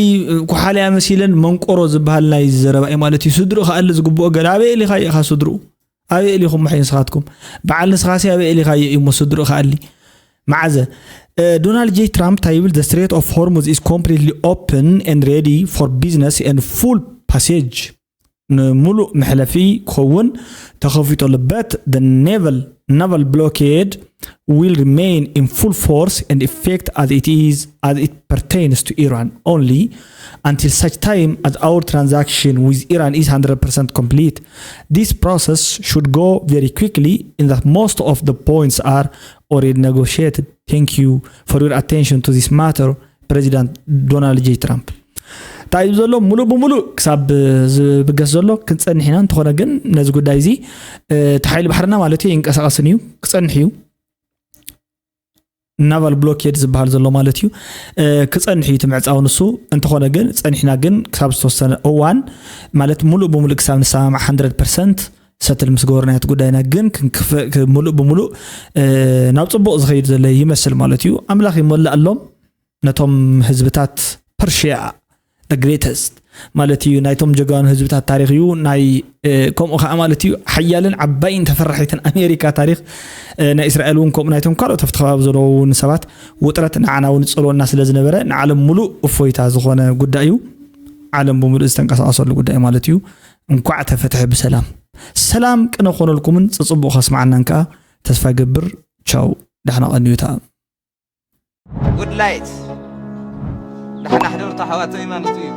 ኩሓልያ መሲለን መንቆሮ ዝበሃል ናይ ዘረባ እዩ ማለት እዩ ስድሩ ክኣሊ ዝግብኦ ገለ ኣበይ ኢኻ ኢኻ ስድሩ ኣበይ ኢኹም ምሐይ ንስኻትኩም በዓል ንስኻሲ ኣበይ ኢኻ እዩ እሞ ስድሩ ክኣሊ መዓዘ Donald J Trump እንታይ ይብል the Strait of Hormuz is completely open and ready for business and full passage ንሙሉእ መሕለፊ ክኸውን ተኸፊቱ ኣሎ። But the naval naval blockade will remain in full force and effect as it is as it pertains to Iran only until such time as our transaction with Iran is one hundred percent complete. This process should go very quickly in that most of the points are already negotiated. Thank you for your attention to this matter. ፕሬዚዳንት ዶናልድ ጄ ትራምፕ እንታይ እዩ ዘሎ? ሙሉእ ብሙሉእ ክሳብ ዝብገስ ዘሎ ክንፀንሕ ኢና። እንተኾነ ግን ነዚ ጉዳይ እዚ እቲ ሓይሊ ባሕርና ማለት እዩ ይንቀሳቐስን እዩ፣ ክፀንሕ እዩ። ናቫል ብሎኬድ ዝበሃል ዘሎ ማለት እዩ ክፀንሕ እዩ እቲ ምዕፃው ንሱ። እንተኾነ ግን ፀኒሕና ግን ክሳብ ዝተወሰነ እዋን ማለት ሙሉእ ብሙሉእ ክሳብ ንሰማማዕ ሓንድረድ ፐርሰንት ሰትል ምስ ገበርና እቲ ጉዳይና ግን ክንክፈ- ክ- ሙሉእ ብሙሉእ ናብ ፅቡቕ ዝኸይድ ዘሎ ይመስል ማለት እዩ። ኣምላኽ ይመልኣሎም ነቶም ህዝብታት ፐርሽያ ግሬተስት ማለት እዩ። ናይቶም ጀጋኑ ህዝብታት ታሪኽ እዩ። ናይ ከምኡ ከዓ ማለት እዩ ሓያልን ዓባይን ተፈራሒትን ኣሜሪካ ታሪኽ። ናይ እስራኤል እውን ከምኡ ናይቶም ካልኦት ኣብቲ ከባቢ ዘለዉ እውን ሰባት ውጥረት ንዓና እውን ዝፀልወና ስለ ዝነበረ ንዓለም ሙሉእ እፎይታ ዝኾነ ጉዳይ እዩ። ዓለም ብምሉእ ዝተንቀሳቐሰሉ ጉዳይ ማለት እዩ። እንኳዕ ተፈትሐ ብሰላም። ሰላም ቅነ ኮነልኩምን ፅፅቡቕ ከስማዓናን ከዓ ተስፋ ገብር። ቻው፣ ዳሕና ቀንዩታ። ጉድ ላይት ዳሕና ሕደሩ ኣሕዋተይ ማለት እዩ።